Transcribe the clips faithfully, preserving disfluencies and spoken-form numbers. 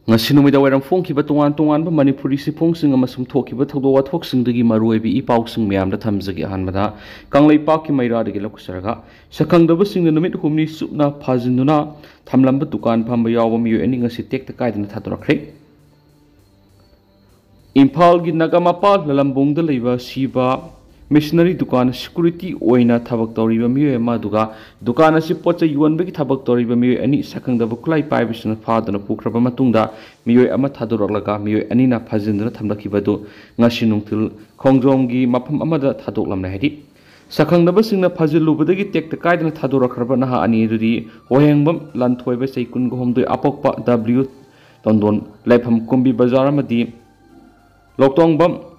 ꯉꯁꯤ ꯅꯨꯃꯤꯗꯥꯡ ꯋꯥꯏꯔꯝ ꯐꯣꯡꯈꯤꯕ ꯇꯣꯉꯥꯟ ꯇꯣꯉꯥꯟꯕ ꯃꯅꯤꯄꯨꯔꯤ ꯁꯤꯐꯣꯡꯁꯤꯡ ꯑꯃꯁꯨꯡ ꯊꯣꯛꯈꯤꯕ ꯊꯧꯗꯣꯛ ꯋꯥꯊꯣꯛꯁꯤꯡꯗꯒꯤ ꯃꯔꯨꯑꯣꯏꯕ ꯏ ꯄꯥꯎꯁꯤꯡ ꯃꯌꯥꯝꯗ ꯊꯝꯖꯒꯦ꯫ ꯑꯍꯥꯟꯕꯗ ꯀꯪꯂꯩꯄꯥꯛꯀꯤ ꯃꯩꯔꯥꯗꯒꯤ ꯂꯧꯈꯠꯆꯔꯒ, ꯁꯛꯈꯪꯗꯕꯁꯤꯡꯅ ꯅꯨꯃꯤꯠ ꯍꯨꯝꯅꯤ ꯆꯨꯞꯅ ꯐꯥꯖꯤꯟꯗꯨꯅ ꯊꯝꯂꯝꯕ ꯗꯨꯀꯥꯟ ꯐꯝꯕ ꯌꯥꯎꯕ ꯃꯤꯑꯣꯏ ꯑꯅꯤ ꯉꯁꯤ ꯇꯦꯛꯇ ꯀꯥꯏꯗꯅ ꯊꯥꯗꯣꯔꯛꯈ꯭ꯔꯦ꯫ ꯏꯝꯐꯥꯜꯒꯤ ꯅꯥꯒꯥꯃꯄꯥꯜ ꯂꯂꯝꯕꯣꯡꯗ ꯂꯩꯕ ꯁꯤꯕ ꯃꯤꯁꯅꯔꯤ ꯗꯨꯀꯥꯟ ꯁꯦꯀꯨꯔꯤꯇꯤ ꯑꯣꯏꯅ ꯊꯕꯛ ꯇꯧꯔꯤꯕ ꯃꯤꯑꯣꯏ ꯑꯃ, ꯑꯗꯨꯒ ꯗꯨꯀꯥꯟ ꯑꯁꯤ ꯄꯣꯠ ꯆꯩ ꯌꯣꯟꯕꯒꯤ ꯊꯕꯛ ꯇꯧꯔꯤꯕ ꯃꯤꯑꯣꯏ ꯑꯅꯤ ꯁꯛꯈꯪꯗꯕ ꯈꯨꯠꯂꯥꯏ ꯄꯥꯏꯕꯁꯤꯡꯅ ꯐꯥꯗꯨꯅ ꯄꯨꯈ꯭ꯔꯕ ꯃꯇꯨꯡꯗ, ꯃꯤꯑꯣꯏ ꯑꯃ ꯊꯥꯗꯣꯔꯛꯂꯒ ꯃꯤꯑꯣꯏ ꯑꯅꯤꯅ ꯐꯥꯖꯤꯟꯗꯨꯅ ꯊꯝꯂꯛꯈꯤꯕ ꯑꯗꯨ ꯉꯁꯤ ꯅꯨꯡꯊꯤꯜ ꯈꯣꯡꯖꯣꯝꯒꯤ ꯃꯐꯝ ꯑꯃꯗ ꯊꯥꯗꯣꯛꯂꯝꯂꯦ ꯍꯥꯏꯔꯤ꯫ ꯁꯛꯈꯪꯗꯕꯁꯤꯡꯅ ꯐꯥꯖꯤꯜꯂꯨꯕꯗꯒꯤ ꯇꯦꯛꯇ ꯀꯥꯏꯗꯅ ꯊꯥꯗꯣꯔꯛꯈ꯭ꯔꯕ ꯅꯍꯥ ꯑꯅꯤ ꯑꯗꯨꯗꯤ ꯋꯥꯍꯦꯡꯕꯝ ꯂꯥꯟꯊꯣꯏꯕ, ꯆꯍꯤ ꯀꯨꯟꯒ ꯍꯨꯝꯗꯣꯏ, ꯑꯄꯣꯛꯄ ꯗꯕ꯭ꯂꯤꯎ ꯇꯣꯟꯗꯣꯟ, ꯂꯩꯐꯝ ꯀꯨꯝꯕꯤ ꯕꯖꯥꯔ, ꯑꯃꯗꯤ ꯂꯧꯇꯣꯡꯕꯝ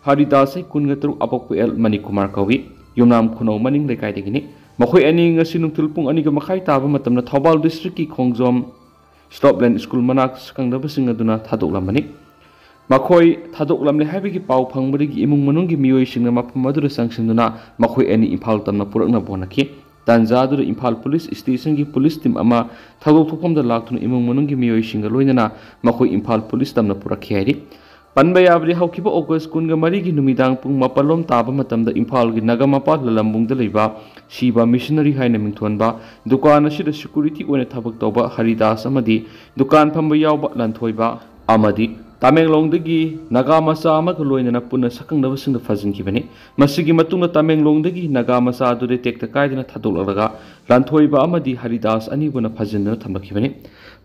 ꯍꯔꯤꯗꯥꯁ, ꯆꯍꯤ ꯀꯨꯟꯒ ꯇꯔꯨꯛ, ꯑꯄꯣꯛꯄ ꯑꯦꯜ ꯃꯅꯤꯀꯨꯃꯥꯔ ꯀꯧꯏ꯫ ꯌꯨꯝꯅꯥꯝ ꯈꯨꯅꯧ ꯃꯅꯤꯡ ꯂꯩꯀꯥꯏꯗꯒꯤꯅꯤ꯫ ꯃꯈꯣꯏ ꯑꯅꯤ ꯉꯁꯤ ꯅꯨꯡꯊꯤꯜ ꯄꯨꯡ ꯑꯅꯤꯒ ꯃꯈꯥꯏ ꯇꯥꯕ ꯃꯇꯝꯗ ꯊꯧꯕꯥꯜ ꯗꯤꯁꯇ꯭ꯔꯤꯛꯀꯤ ꯈꯣꯡꯖꯣꯝ ꯁ꯭ꯂꯣꯞꯂꯦꯟ ꯁ꯭ꯀꯨꯜ ꯃꯅꯥꯛ ꯁꯛꯈꯪꯗꯕꯁꯤꯡ ꯑꯗꯨꯅ ꯊꯥꯗꯣꯛꯂꯝꯕꯅꯤ꯫ ꯃꯈꯣꯏ ꯊꯥꯗꯣꯛꯂꯝꯂꯦ ꯍꯥꯏꯕꯒꯤ ꯄꯥꯎ ꯐꯪꯕꯗꯒꯤ ꯏꯃꯨꯡ ꯃꯅꯨꯡꯒꯤ ꯃꯤꯑꯣꯏꯁꯤꯡꯅ ꯃꯐꯝ ꯑꯗꯨꯗ ꯆꯪꯁꯤꯟꯗꯨꯅ ꯃꯈꯣꯏ ꯑꯅꯤ ꯏꯝꯐꯥꯜ ꯇꯝꯅ ꯄꯨꯔꯛꯅꯕ ꯍꯣꯠꯅꯈꯤ꯫ ꯇꯥꯟꯖꯥ ꯑꯗꯨꯗ ꯏꯝꯐꯥꯜ ꯄꯨꯂꯤꯁ ꯁ꯭ꯇꯦꯁꯟꯒꯤ ꯄꯨꯂꯤꯁ ꯇꯤꯝ ꯑꯃ ꯊꯧꯗꯣꯛ ꯊꯣꯛꯐꯝꯗ ꯂꯥꯛꯇꯨꯅ ꯏꯃꯨꯡ ꯃꯅꯨꯡꯒꯤ ꯃꯤꯑꯣꯏꯁꯤꯡꯒ ꯂꯣꯏꯅꯅ ꯃꯈꯣꯏ ꯏꯝꯐꯥꯜ ꯄꯨꯂꯤꯁ ꯇꯝꯅ ꯄꯨꯔꯛꯈꯤ ꯍꯥꯏꯔꯤ꯫ ꯄꯟꯕ ꯌꯥꯕꯗꯤ, ꯍꯧꯈꯤꯕ ꯑꯣꯒꯁ ꯀꯨꯟꯒ ꯃꯔꯤꯒꯤ ꯅꯨꯃꯤꯗꯥꯡ ꯄꯨꯡ ꯃꯥꯄꯜ ꯂꯣꯝ ꯇꯥꯕ ꯃꯇꯝꯗ ꯏꯝꯐꯥꯜꯒꯤ ꯅꯥꯒꯥꯃꯄꯥꯜ ꯂꯂꯝꯕꯨꯡꯗ ꯂꯩꯕ ꯁꯤꯕ ꯃꯤꯁꯅꯔꯤ ꯍꯥꯏꯅ ꯃꯤꯡꯊꯣꯟꯕ ꯗꯨꯀꯥꯟ ꯑꯁꯤꯗ ꯁꯦꯀꯨꯔꯤꯇꯤ ꯑꯣꯏꯅ ꯊꯕꯛ ꯇꯧꯕ ꯍꯔꯤꯗꯥꯁ ꯑꯃꯗꯤ ꯗꯨꯀꯥꯟ ꯐꯝꯕ ꯌꯥꯎꯕ ꯂꯟꯊꯣꯏꯕ ꯑꯃꯗꯤ ꯇꯃꯦꯡꯂꯣꯡꯗꯒꯤ ꯅꯥꯒꯥ ꯃꯆꯥ ꯑꯃꯒ ꯂꯣꯏꯅꯅ ꯄꯨꯟꯅ ꯁꯛꯈꯪꯗꯕꯁꯤꯡꯗ ꯐꯥꯖꯤꯟꯈꯤꯕꯅꯤ꯫ ꯃꯁꯤꯒꯤ ꯃꯇꯨꯡꯗ ꯇꯃꯦꯡꯂꯣꯡꯗꯒꯤ ꯅꯥꯒꯥ ꯃꯆꯥ ꯑꯗꯨꯗꯤ ꯇꯦꯛꯇ ꯀꯥꯏꯗꯅ ꯊꯥꯗꯣꯛꯂꯛꯂꯒ ꯂꯟꯊꯣꯏꯕ ꯑꯃꯗꯤ ꯍꯔꯤꯗꯥꯁ ꯑꯅꯤꯕꯨꯅ ꯐꯥꯖꯤꯟꯗꯨꯅ ꯊꯝꯂꯛꯈꯤꯕꯅꯤ꯫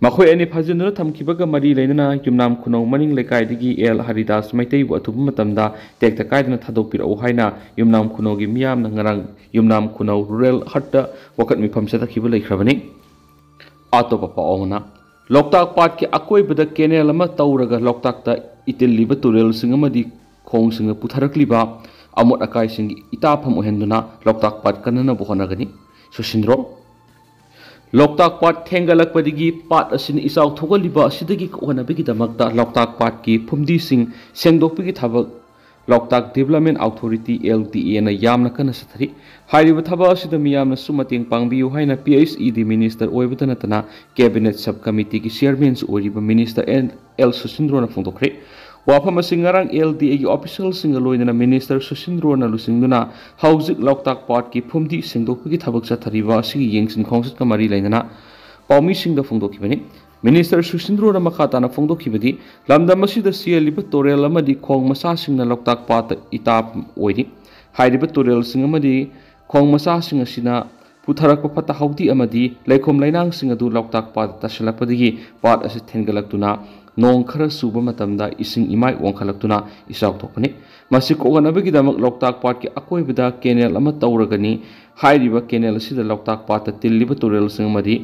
ꯃꯈꯣꯏ ꯑꯅꯤ ꯐꯥꯖꯤꯟꯗꯨꯅ ꯊꯝꯈꯤꯕꯒ ꯃꯔꯤ ꯂꯩꯅꯅ ꯌꯨꯝꯅꯥꯝ ꯈꯨꯅꯧ ꯃꯅꯤꯡ ꯂꯩꯀꯥꯏꯗꯒꯤ ꯑꯦꯜ ꯍꯔꯤꯗꯥꯁ ꯃꯩꯇꯩꯕꯨ ꯑꯊꯨꯕ ꯃꯇꯝꯗ ꯇꯦꯛꯇ ꯀꯥꯏꯗꯅ ꯊꯥꯗꯣꯛꯄꯤꯔꯛꯎ ꯍꯥꯏꯅ ꯌꯨꯝꯅꯥꯝ ꯈꯨꯅꯧꯒꯤ ꯃꯤꯌꯥꯝꯅ ꯉꯔꯥꯡ ꯌꯨꯝꯅꯥꯝ ꯈꯨꯅꯧ ꯔꯨꯔꯦꯜ ꯍꯠꯇ ꯋꯥꯀꯠ ꯃꯤꯐꯝ ꯆꯠꯊꯈꯤꯕ ꯂꯩꯈ꯭ꯔꯕꯅꯤ꯫ ꯑꯇꯣꯞꯄ ꯄꯥꯎ ꯑꯃꯅ, ꯂꯣꯛꯇꯥꯛ ꯄꯥꯠꯀꯤ ꯑꯀꯣꯏꯕꯗ ꯀꯦꯅꯦꯜ ꯑꯃ ꯇꯧꯔꯒ ꯂꯣꯛꯇꯥꯛꯇ ꯏꯇꯤꯜꯂꯤꯕ ꯇꯨꯔꯦꯜꯁꯤꯡ ꯑꯃꯗꯤ ꯈꯣꯡꯁꯤꯡꯅ ꯄꯨꯊꯔꯛꯂꯤꯕ ꯑꯃꯣꯠ ꯑꯀꯥꯏꯁꯤꯡꯒꯤ ꯏꯇꯥꯐꯝ ꯑꯣꯏꯍꯟꯗꯨꯅ ꯂꯣꯛꯇꯥꯛ ꯄꯥꯠ ꯀꯟꯅꯅꯕ ꯍꯣꯠꯅꯒꯅꯤ꯫ ꯁꯨꯁꯤꯟꯗ꯭ꯔꯣ? ꯂꯣꯛꯇꯥꯛ ꯄꯥꯠ ꯊꯦꯡꯒꯠꯂꯛꯄꯗꯒꯤ ꯄꯥꯠ ꯑꯁꯤꯅ ꯏꯆꯥꯎ ꯊꯣꯛꯍꯜꯂꯤꯕ ꯑꯁꯤꯗꯒꯤ ꯀꯣꯛꯍꯟꯅꯕꯒꯤꯗꯃꯛꯇ ꯂꯣꯛꯇꯥꯛ ꯄꯥꯠꯀꯤ ꯐꯨꯝꯗꯤꯁꯤꯡ ꯁꯦꯡꯗꯣꯛꯄꯒꯤ ꯊꯕꯛ ꯂꯣꯛꯇꯥꯛ ꯗꯤꯕꯂꯞꯃꯦꯟ ꯑꯣꯊꯣꯔꯤꯇꯤ, LDA ꯅ ꯌꯥꯝꯅ ꯀꯟꯅ ꯆꯠꯊꯔꯤ꯫ ꯍꯥꯏꯔꯤꯕ ꯊꯕꯛ ꯑꯁꯤꯗ ꯃꯤꯌꯥꯝꯅꯁꯨ ꯃꯇꯦꯡ ꯄꯥꯡꯕꯤꯌꯨ ꯍꯥꯏꯅ PHED ꯃꯤꯅꯤꯁꯇꯔ ꯑꯣꯏꯕꯇ ꯅꯠꯇꯅ ꯀꯦꯕꯤꯅꯦꯠ ꯁꯕ ꯀꯃꯤꯇꯤꯒꯤ ꯆꯤꯌꯔꯃꯦꯟꯁꯨ ꯑꯣꯏꯔꯤꯕ ꯃꯤꯅꯤꯁꯇꯔ ꯑꯦꯟ ꯑꯦꯜ ꯁꯨꯁꯤꯟꯗ꯭ꯔꯣꯅ ꯐꯣꯡꯗꯣꯛꯈ꯭ꯔꯦ꯫ ꯋꯥꯐꯝ ꯑꯁꯤ ꯉꯔꯥꯡ LDA ꯒꯤ ꯑꯣꯐꯤꯁꯤꯌꯦꯜꯁꯤꯡꯒ ꯂꯣꯏꯅꯅ ꯃꯤꯅꯤꯁꯇꯔ ꯁꯨꯁꯤꯟꯗ꯭ꯔꯣꯅ ꯂꯨꯆꯤꯡꯗꯨꯅ ꯍꯧꯖꯤꯛ ꯂꯣꯛꯇꯥꯛ ꯄꯥꯠꯀꯤ ꯐꯨꯝꯗꯤ ꯁꯦꯡꯗꯣꯛꯄꯒꯤ ꯊꯕꯛ ꯆꯠꯊꯔꯤꯕ ꯑꯁꯤꯒꯤ ꯌꯦꯡꯁꯤꯟ ꯈꯣꯡꯆꯠꯀ ꯃꯔꯤ ꯂꯩꯅꯅ ꯄꯥꯎꯃꯤꯁꯤꯡꯗ ꯐꯣꯡꯗꯣꯛꯈꯤꯕꯅꯤ꯫ ꯃꯤꯅꯤꯁꯇꯔ ꯁꯨꯁꯤꯟꯗ꯭ꯔꯣꯅ ꯃꯈꯥ ꯇꯥꯅ ꯐꯣꯡꯗꯣꯛꯈꯤꯕꯗꯤ, ꯂꯝꯗꯝ ꯑꯁꯤꯗ ꯆꯦꯜꯂꯤꯕ ꯇꯨꯔꯦꯜ ꯑꯃꯗꯤ ꯈꯣꯡ ꯃꯆꯥꯁꯤꯡꯅ ꯂꯣꯛꯇꯥꯛ ꯄꯥꯠꯇ ꯏꯇꯥꯐꯝ ꯑꯣꯏꯔꯤ꯫ ꯍꯥꯏꯔꯤꯕ ꯇꯨꯔꯦꯜꯁꯤꯡ ꯑꯃꯗꯤ ꯈꯣꯡ ꯃꯆꯥꯁꯤꯡ ꯑꯁꯤꯅ ꯄꯨꯊꯔꯛꯄ ꯐꯠꯇ ꯍꯥꯎꯗꯤ ꯑꯃꯗꯤ ꯂꯩꯈꯣꯝ ꯂꯩꯅꯥꯡꯁꯤꯡ ꯑꯗꯨ ꯂꯣꯛꯇꯥꯛ ꯄꯥꯠꯇ ꯇꯥꯁꯤꯜꯂꯛꯄꯗꯒꯤ ꯄꯥꯠ ꯑꯁꯤ ꯊꯦꯟꯒꯠꯂꯛꯇꯨꯅ ꯅꯣꯡ ꯈꯔ ꯆꯨꯕ ꯃꯇꯝꯗ ꯏꯁꯤꯡ ꯏꯃꯥꯏ ꯑꯣꯟꯈꯠꯂꯛꯇꯨꯅ ꯏꯆꯥꯎ ꯊꯣꯛꯄꯅꯤ꯫ ꯃꯁꯤ ꯀꯣꯛꯍꯟꯅꯕꯒꯤꯗꯃꯛ ꯂꯣꯛꯇꯥꯛ ꯄꯥꯠꯀꯤ ꯑꯀꯣꯏꯕꯗ ꯀꯦꯅꯦꯜ ꯑꯃ ꯇꯧꯔꯒꯅꯤ꯫ ꯍꯥꯏꯔꯤꯕ ꯀꯦꯅꯦꯜ ꯑꯁꯤꯗ ꯂꯣꯛꯇꯥꯛ ꯄꯥꯠꯇ ꯇꯤꯜꯂꯤꯕ ꯇꯨꯔꯦꯜꯁꯤꯡ ꯑꯃꯗꯤ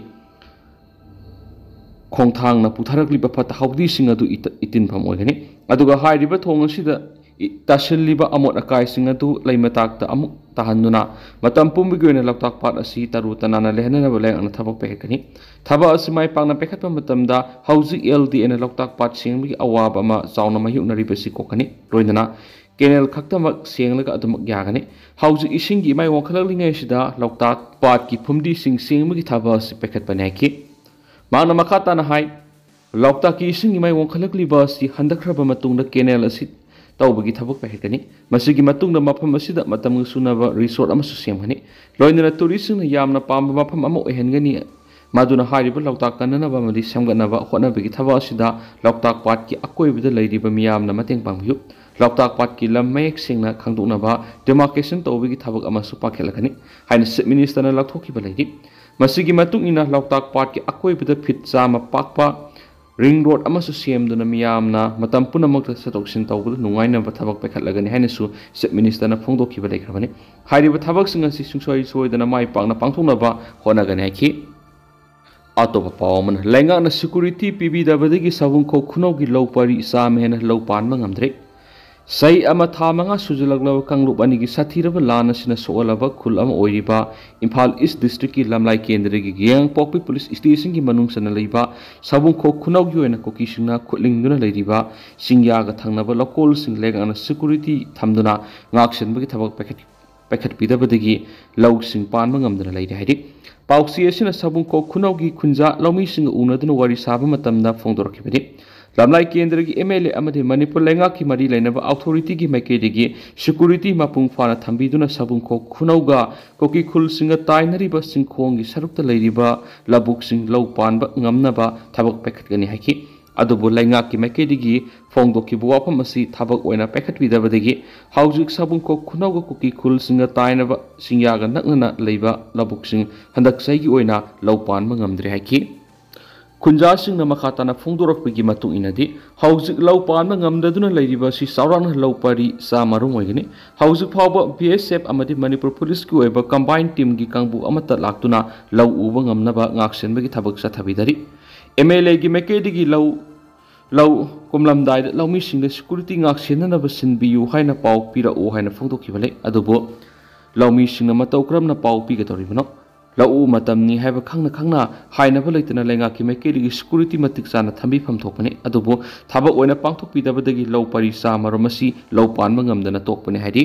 ꯈꯣꯡꯊꯥꯡꯅ ꯄꯨꯊꯔꯛꯂꯤꯕ ꯐꯠꯇ ꯍꯥꯎꯗꯤꯁꯤꯡ ꯑꯗꯨ ꯏꯇ-, ꯏꯇꯤꯟꯐꯝ ꯑꯣꯏꯒꯅꯤ꯫ ꯑꯗꯨꯒ ꯍꯥꯏꯔꯤꯕ ꯊꯣꯡ ꯑꯁꯤꯗ ꯏ-, ꯇꯥꯁꯤꯜꯂꯤꯕ ꯑꯃꯣꯠ ꯑꯀꯥꯏꯁꯤꯡ ꯑꯗꯨ ꯂꯩ ꯃꯇꯥꯛꯇ ꯑꯃꯨꯛ ꯇꯥꯍꯟꯗꯨꯅ ꯃꯇꯝ ꯄꯨꯝꯕꯒꯤ ꯑꯣꯏꯅ ꯂꯣꯛꯇꯥꯛ ꯄꯥꯠ ꯑꯁꯤ ꯇꯔꯨ ꯇꯅꯥꯟꯅ ꯂꯩꯍꯟꯅꯅꯕ ꯂꯩꯉꯥꯛꯅ ꯊꯕꯛ ꯄꯥꯏꯈꯠꯀꯅꯤ꯫ ꯊꯕꯛ ꯑꯁꯤ ꯃꯥꯏ ꯄꯥꯛꯅ ꯄꯥꯏꯈꯠꯄ ꯃꯇꯝꯗ ꯍꯧꯖꯤꯛ LDA ꯅ ꯂꯣꯛꯇꯥꯛ ꯄꯥꯠ ꯁꯦꯡꯕꯒꯤ ꯑꯋꯥꯕ ꯑꯃ ꯆꯥꯎꯅ ꯃꯥꯌꯣꯛꯅꯔꯤꯕꯁꯤ ꯀꯣꯛꯀꯅꯤ꯫ ꯂꯣꯏꯅꯅ ꯀꯦꯅꯦꯜ ꯈꯛꯇꯃꯛ ꯁꯦꯡꯂꯒ ꯑꯗꯨꯃꯛ ꯌꯥꯒꯅꯤ꯫ ꯍꯧꯖꯤꯛ ꯏꯁꯤꯡꯒꯤ ꯏꯃꯥꯏ ꯋꯥꯡꯈꯠꯂꯛꯂꯤꯉꯩꯁꯤꯗ ꯂꯣꯛꯇꯥꯛ ꯄꯥꯠꯀꯤ ꯐꯨꯝꯗꯤꯁꯤꯡ ꯁꯦꯡꯕꯒꯤ ꯊꯕꯛ ꯑꯁꯤ ꯄꯥꯏꯈꯠꯄꯅꯤ ꯍꯥꯏꯈꯤ꯫ ꯃꯍꯥꯛꯅ ꯃꯈꯥ ꯇꯥꯅ ꯍꯥꯏ, ꯂꯣꯛꯇꯥꯛꯀꯤ ꯏꯁꯤꯡ ꯏꯃꯥꯏ ꯋꯥꯡꯈꯠꯂꯛꯂꯤꯕ ꯑꯁꯤ ꯍꯟꯊꯈ꯭ꯔꯕ ꯃꯇꯨꯡꯗ ꯀꯦꯅꯦꯜ ꯑꯁꯤ ꯇꯧꯕꯒꯤ ꯊꯕꯛ ꯄꯥꯏꯈꯠꯀꯅꯤ꯫ ꯃꯁꯤꯒꯤ ꯃꯇꯨꯡꯗ ꯃꯐꯝ ꯑꯁꯤꯗ ꯃꯇꯝꯒ ꯆꯨꯅꯕ ꯔꯤꯁꯣꯔꯠ ꯑꯃꯁꯨ ꯁꯦꯝꯒꯅꯤ꯫ ꯂꯣꯏꯅꯅ ꯇꯨꯔꯤꯁꯁꯤꯡꯅ ꯌꯥꯝꯅ ꯄꯥꯝꯕ ꯃꯐꯝ ꯑꯃ ꯑꯣꯏꯍꯟꯒꯅꯤ꯫ ꯃꯗꯨꯅ ꯍꯥꯏꯔꯤꯕ ꯂꯣꯛꯇꯥꯛ ꯀꯟꯅꯅꯕ ꯑꯃꯗꯤ ꯁꯦꯝꯒꯠꯅꯕ ꯍꯣꯠꯅꯕꯒꯤ ꯊꯕꯛ ꯑꯁꯤꯗ ꯂꯣꯛꯇꯥꯛ ꯄꯥꯠꯀꯤ ꯑꯀꯣꯏꯕꯗ ꯂꯩꯔꯤꯕ ꯃꯤꯌꯥꯝꯅ ꯃꯇꯦꯡ ꯄꯥꯡꯕꯤꯌꯨ꯫ ꯂꯣꯛꯇꯥꯛ ꯄꯥꯠꯀꯤ ꯂꯝ ꯃꯌꯦꯛ ꯁꯦꯡꯅ ꯈꯪꯗꯣꯛꯅꯕ ꯗꯤꯃꯥꯔꯀꯦꯁꯟ ꯇꯧꯕꯒꯤ ꯊꯕꯛ ꯑꯃꯁꯨ ꯄꯥꯏꯈꯠꯂꯒꯅꯤ ꯍꯥꯏꯅ ꯆꯤꯐ ꯃꯤꯅꯤꯁꯇꯔꯅ ꯂꯥꯎꯊꯣꯛꯈꯤꯕ ꯂꯩꯔꯤ꯫ ꯃꯁꯤꯒꯤ ꯃꯇꯨꯡ ꯏꯟꯅ ꯂꯣꯛꯇꯥꯛ ꯄꯥꯠꯀꯤ ꯑꯀꯣꯏꯕꯗ ꯐꯤꯠ ꯆꯥꯝꯃ ꯄꯥꯛꯄ ꯔꯤꯡ ꯔꯣꯗ ꯑꯃꯁꯨ ꯁꯦꯝꯗꯨꯅ ꯃꯤꯌꯥꯝꯅ ꯃꯇꯝ ꯄꯨꯝꯅꯃꯛꯇ ꯆꯠꯊꯣꯛ ꯆꯠꯁꯤꯟ ꯇꯧꯕꯗ ꯅꯨꯡꯉꯥꯏꯅꯕ ꯊꯕꯛ ꯄꯥꯏꯈꯠꯂꯒꯅꯤ ꯍꯥꯏꯅꯁꯨ ꯆꯤꯐ ꯃꯤꯅꯤꯁꯇꯔꯅ ꯐꯣꯡꯗꯣꯛꯈꯤꯕ ꯂꯩꯈ꯭ꯔꯕꯅꯤ꯫ ꯍꯥꯏꯔꯤꯕ ꯊꯕꯛꯁꯤꯡ ꯑꯁꯤ ꯁꯨꯡꯁꯣꯏ ꯁꯣꯏꯗꯅ ꯃꯥꯏ ꯄꯥꯛꯅ ꯄꯥꯡꯊꯣꯛꯅꯕ ꯍꯣꯠꯅꯒꯅꯤ ꯍꯥꯏꯈꯤ꯫ ꯑꯇꯣꯞꯄ ꯄꯥꯎ ꯑꯃꯅ, ꯂꯩꯉꯥꯛꯅ ꯁꯦꯀ꯭ꯌꯨꯔꯤꯇꯤ ꯄꯤꯕꯤꯗꯕꯗꯒꯤ ꯁꯥꯋꯨꯡꯈꯣꯛ ꯈꯨꯅꯧꯒꯤ ꯂꯧ ꯄꯔꯤ ꯆꯥꯝꯃ ꯍꯦꯟꯅ ꯂꯧ ꯄꯥꯟꯕ ꯉꯝꯗ꯭ꯔꯦ꯫ ꯆꯍꯤ ꯑꯃ ꯊꯥ ꯃꯉꯥ ꯁꯨꯖꯜꯂꯛꯂꯕ ꯀꯥꯡꯂꯨꯞ ꯑꯅꯤꯒꯤ ꯁꯥꯊꯤꯔꯕ ꯂꯥꯟ ꯑꯁꯤꯅ ꯁꯣꯛꯍꯜꯂꯕ ꯈꯨꯜ ꯑꯃ ꯑꯣꯏꯔꯤꯕ ꯏꯝꯐꯥꯜ ꯏꯁ ꯗꯤꯁꯇ꯭ꯔꯤꯛꯀꯤ ꯂꯝꯂꯥꯏ ꯀꯦꯟꯗ꯭ꯔꯒꯤ ꯌꯥꯏꯉꯪꯄꯣꯛꯄꯤ ꯄꯨꯂꯤꯁ ꯁ꯭ꯇꯦꯁꯟꯒꯤ ꯃꯅꯨꯡ ꯆꯟꯅ ꯂꯩꯕ ꯁꯥꯕꯨꯡꯈꯣꯛ ꯈꯨꯅꯧꯒꯤ ꯑꯣꯏꯅ ꯀꯨꯀꯤꯁꯤꯡꯅ ꯈꯨꯠꯂꯤꯡꯗꯨꯅ ꯂꯩꯔꯤꯕ ꯆꯤꯡꯌꯥꯒ ꯊꯪꯅꯕ ꯂꯧꯀꯣꯜꯁꯤꯡ ꯂꯩꯉꯥꯛꯅ ꯁꯦꯀ꯭ꯌꯨꯔꯤꯇꯤ ꯊꯝꯗꯨꯅ ꯉꯥꯛ ꯁꯦꯟꯕꯒꯤ ꯊꯕꯛ ꯄꯥꯏꯈꯠ-, ꯄꯥꯏꯈꯠꯄꯤꯗꯕꯗꯒꯤ ꯂꯧꯁꯤꯡ ꯄꯥꯟꯕ ꯉꯝꯗꯅ ꯂꯩꯔꯦ ꯍꯥꯏꯔꯤ꯫ ꯄꯥꯎꯆꯦ ꯑꯁꯤꯅ ꯁꯥꯕꯨꯡꯈꯣꯛ ꯈꯨꯅꯧꯒꯤ ꯈꯨꯟꯖꯥ ꯂꯧꯃꯤꯁꯤꯡꯒ ꯎꯅꯗꯨꯅ ꯋꯥꯔꯤ ꯁꯥꯕ ꯃꯇꯝꯗ ꯐꯣꯡꯗꯣꯔꯛꯈꯤꯕꯅꯤ꯫ ꯂꯝꯂꯥꯏ ꯀꯦꯟꯗ꯭ꯔꯒꯤ ꯑꯦꯝ ꯑꯦꯜ ꯑꯦ ꯑꯃꯗꯤ ꯃꯅꯤꯄꯨꯔ ꯂꯩꯉꯥꯛꯀꯤ ꯃꯔꯤ ꯂꯩꯅꯕ ꯑꯣꯊꯣꯔꯤꯇꯤꯒꯤ ꯃꯥꯏꯀꯩꯗꯒꯤ ꯁꯦꯀ꯭ꯌꯨꯔꯤꯇꯤ ꯃꯄꯨꯡ ꯐꯥꯅ ꯊꯝꯕꯤꯗꯨꯅ ꯁꯥꯕꯨꯡꯈꯣꯛ ꯈꯨꯅꯧꯒ ꯀꯨꯀꯤ ꯈꯨꯜꯁꯤꯡꯒ ꯇꯥꯏꯅꯔꯤꯕ ꯆꯤꯡꯈꯣꯡꯒꯤ ꯁꯔꯨꯛꯇ ꯂꯩꯔꯤꯕ ꯂꯧꯕꯨꯛꯁꯤꯡ ꯂꯧ ꯄꯥꯟꯕ ꯉꯝꯅꯕ ꯊꯕꯛ ꯄꯥꯏꯈꯠꯀꯅꯤ ꯍꯥꯏꯈꯤ꯫ ꯑꯗꯨꯕꯨ ꯂꯩꯉꯥꯛꯀꯤ ꯃꯥꯏꯀꯩꯗꯒꯤ ꯐꯣꯡꯗꯣꯛꯈꯤꯕ ꯋꯥꯐꯝ ꯑꯁꯤ ꯊꯕꯛ ꯑꯣꯏꯅ ꯄꯥꯏꯈꯠꯄꯤꯗꯕꯗꯒꯤ ꯍꯧꯖꯤꯛ ꯁꯥꯕꯨꯡꯈꯣꯛ ꯈꯨꯅꯧꯒ ꯀꯨꯀꯤ ꯈꯨꯜꯁꯤꯡꯒ ꯇꯥꯏꯅꯕ ꯆꯤꯡꯌꯥꯒ ꯅꯛꯅꯅ ꯂꯩꯕ ꯂꯧꯕꯨꯛꯁꯤꯡ ꯍꯟꯗꯛ ꯆꯍꯤꯒꯤ ꯑꯣꯏꯅ ꯂꯧ ꯄꯥꯟꯕ ꯉꯝꯗ꯭ꯔꯦ ꯍꯥꯏꯈꯤ꯫ ꯈꯨꯟꯖꯥꯁꯤꯡꯅ ꯃꯈꯥ ꯇꯥꯅ ꯐꯣꯡꯗꯣꯔꯛꯄꯒꯤ ꯃꯇꯨꯡ ꯏꯟꯅꯗꯤ, ꯍꯧꯖꯤꯛ ꯂꯧ ꯄꯥꯟꯕ ꯉꯝꯗꯗꯨꯅ ꯂꯩꯔꯤꯕ ꯑꯁꯤ ꯆꯥꯎꯔꯥꯛꯅ ꯂꯧ ꯄꯔꯤ ꯆꯥꯝꯃ ꯔꯣꯝ ꯑꯣꯏꯒꯅꯤ꯫ ꯍꯧꯖꯤꯛ ꯐꯥꯎꯕ ꯕꯤ ꯑꯦꯁ ꯑꯦꯐ ꯑꯃꯗꯤ ꯃꯅꯤꯄꯨꯔ ꯄꯨꯂꯤꯁꯀꯤ ꯑꯣꯏꯕ ꯀꯝꯕꯥꯏꯟ ꯇꯤꯝꯒꯤ ꯀꯥꯡꯕꯨ ꯑꯃꯠꯇ ꯂꯥꯛꯇꯨꯅ ꯂꯧ ꯎꯕ ꯉꯝꯅꯕ ꯉꯥꯛ ꯁꯦꯟꯕꯒꯤ ꯊꯕꯛ ꯆꯠꯊꯕꯤꯗꯔꯤ꯫ ꯑꯦꯝ ꯑꯦꯜ ꯑꯦꯒꯤ ꯃꯥꯏꯀꯩꯗꯒꯤ ꯂꯧ, ꯂꯧ ꯀꯨꯝꯂꯝꯗꯥꯏꯗ ꯂꯧꯃꯤꯁꯤꯡꯗ ꯁꯦꯀ꯭ꯌꯨꯔꯤꯇꯤ ꯉꯥꯛ ꯁꯦꯟꯅꯅꯕ ꯁꯤꯟꯕꯤꯌꯨ ꯍꯥꯏꯅ ꯄꯥꯎ ꯄꯤꯔꯛꯎ ꯍꯥꯏꯅ ꯐꯣꯡꯗꯣꯛꯈꯤꯕ ꯂꯩ꯫ ꯑꯗꯨꯕꯨ ꯂꯧꯃꯤꯁꯤꯡꯅ ꯃꯇꯧ ꯀꯔꯝꯅ ꯄꯥꯎ ꯄꯤꯒꯗꯧꯔꯤꯕꯅꯣ? ꯂꯧ ꯎ ꯃꯇꯝꯅꯤ ꯍꯥꯏꯕ ꯈꯪꯅ ꯈꯪꯅ ꯍꯥꯏꯅꯕ ꯂꯩꯇꯅ ꯂꯩꯉꯥꯛꯀꯤ ꯃꯥꯏꯀꯩꯗꯒꯤ ꯁꯦꯀ꯭ꯌꯨꯔꯤꯇꯤ ꯃꯇꯤꯛ ꯆꯥꯅ ꯊꯝꯕꯤꯐꯝ ꯊꯣꯛꯄꯅꯤ꯫ ꯑꯗꯨꯕꯨ ꯊꯕꯛ ꯑꯣꯏꯅ ꯄꯥꯡꯊꯣꯛꯄꯤꯗꯕꯗꯒꯤ ꯂꯧ ꯄꯔꯤ ꯆꯥꯝꯃ ꯔꯣꯝ ꯑꯁꯤ ꯂꯧ ꯄꯥꯟꯕ ꯉꯝꯗꯅ ꯇꯣꯛꯄꯅꯤ ꯍꯥꯏꯔꯤ꯫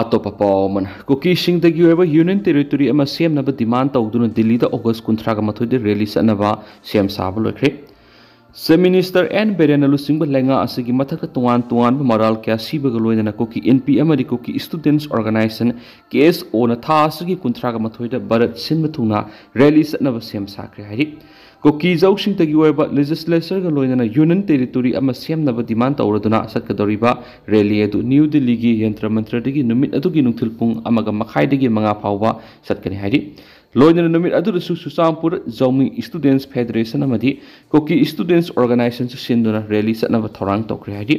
ꯑꯇꯣꯞꯄ ꯄꯥꯎ ꯑꯃꯅ, ꯀꯨꯀꯤꯁꯤꯡꯗꯒꯤ ꯑꯣꯏꯕ ꯌꯨꯅꯤꯌꯟ ꯇꯦꯔꯤꯇꯣꯔꯤ ꯑꯃ ꯁꯦꯝꯅꯕ ꯗꯤꯃꯥꯟ ꯇꯧꯗꯨꯅ ꯗꯤꯜꯂꯤꯗ ꯑꯣꯒꯁ ꯀꯨꯟꯊ꯭ꯔꯥꯒ ꯃꯥꯊꯣꯏꯗ ꯔꯦꯂꯤ ꯆꯠꯅꯕ ꯁꯦꯝ ꯁꯥꯕ ꯂꯣꯏꯈ꯭ꯔꯦ꯫ ꯆꯤꯐ ꯃꯤꯅꯤꯁꯇꯔ ꯑꯦꯟ ꯕꯤꯔꯦꯟꯅ ꯂꯨꯆꯤꯡꯕ ꯂꯩꯉꯥꯛ ꯑꯁꯤꯒꯤ ꯃꯊꯛꯇ ꯇꯣꯉꯥꯟ ꯇꯣꯉꯥꯟꯕ ꯃꯔꯥꯜ ꯀꯌꯥ ꯁꯤꯕꯒ ꯂꯣꯏꯅꯅ ꯀꯨꯀꯤ ꯏꯟꯄꯤ ꯑꯃꯗꯤ ꯀꯨꯀꯤ ꯁ꯭ꯇꯨꯗꯦꯟꯠꯁ ꯑꯣꯔꯒꯅꯥꯏꯖꯦꯁꯟ, ꯀꯦ ꯑꯦꯁ ꯑꯣꯅ ꯊꯥ ꯑꯁꯤꯒꯤ ꯀꯨꯟꯊ꯭ꯔꯥꯒ ꯃꯥꯊꯣꯏꯗ ꯚꯥꯔꯠ ꯁꯤꯟꯕ ꯊꯨꯡꯅ ꯔꯦꯂꯤ ꯆꯠꯅꯕ ꯁꯦꯝ ꯁꯥꯈ꯭ꯔꯦ ꯍꯥꯏꯔꯤ꯫ ꯀꯨꯀꯤ ꯖꯧꯁꯤꯡꯇꯒꯤ ꯑꯣꯏꯕ ꯂꯦꯖꯤꯁꯂꯦꯆꯔꯒ ꯂꯣꯏꯅꯅ ꯌꯨꯅꯤꯌꯟ ꯇꯦꯔꯤꯇꯣꯔꯤ ꯑꯃ ꯁꯦꯝꯅꯕ ꯗꯤꯃꯥꯟ ꯇꯧꯔꯗꯨꯅ ꯆꯠꯀꯗꯧꯔꯤꯕ ꯔꯦꯂꯤ ꯑꯗꯨ ꯅ꯭ꯌꯨ ꯗꯤꯜꯂꯤꯒꯤ ꯌꯟꯇ꯭ꯔ ꯃꯟꯇ꯭ꯔꯗꯒꯤ ꯅꯨꯃꯤꯠ ꯑꯗꯨꯒꯤ ꯅꯨꯡꯊꯤꯜ ꯄꯨꯡ ꯑꯃꯒ ꯃꯈꯥꯏꯗꯒꯤ ꯃꯉꯥ ꯐꯥꯎꯕ ꯆꯠꯀꯅꯤ ꯍꯥꯏꯔꯤ꯫ ꯂꯣꯏꯅꯅ ꯅꯨꯃꯤꯠ ꯑꯗꯨꯗꯁꯨ ꯆꯨꯔꯆꯥꯟꯄꯨꯔ ꯖꯧꯃꯤ ꯁ꯭ꯇꯨꯗꯦꯟꯠꯁ ꯐꯦꯗꯔꯦꯁꯟ ꯑꯃꯗꯤ ꯀꯨꯀꯤ ꯁ꯭ꯇꯨꯗꯦꯟꯠꯁ ꯑꯣꯔꯒꯅꯥꯏꯖꯦꯁꯟꯁꯨ ꯁꯤꯟꯗꯨꯅ ꯔꯦꯂꯤ ꯆꯠꯅꯕ ꯊꯧꯔꯥꯡ ꯇꯧꯈ꯭ꯔꯦ ꯍꯥꯏꯔꯤ꯫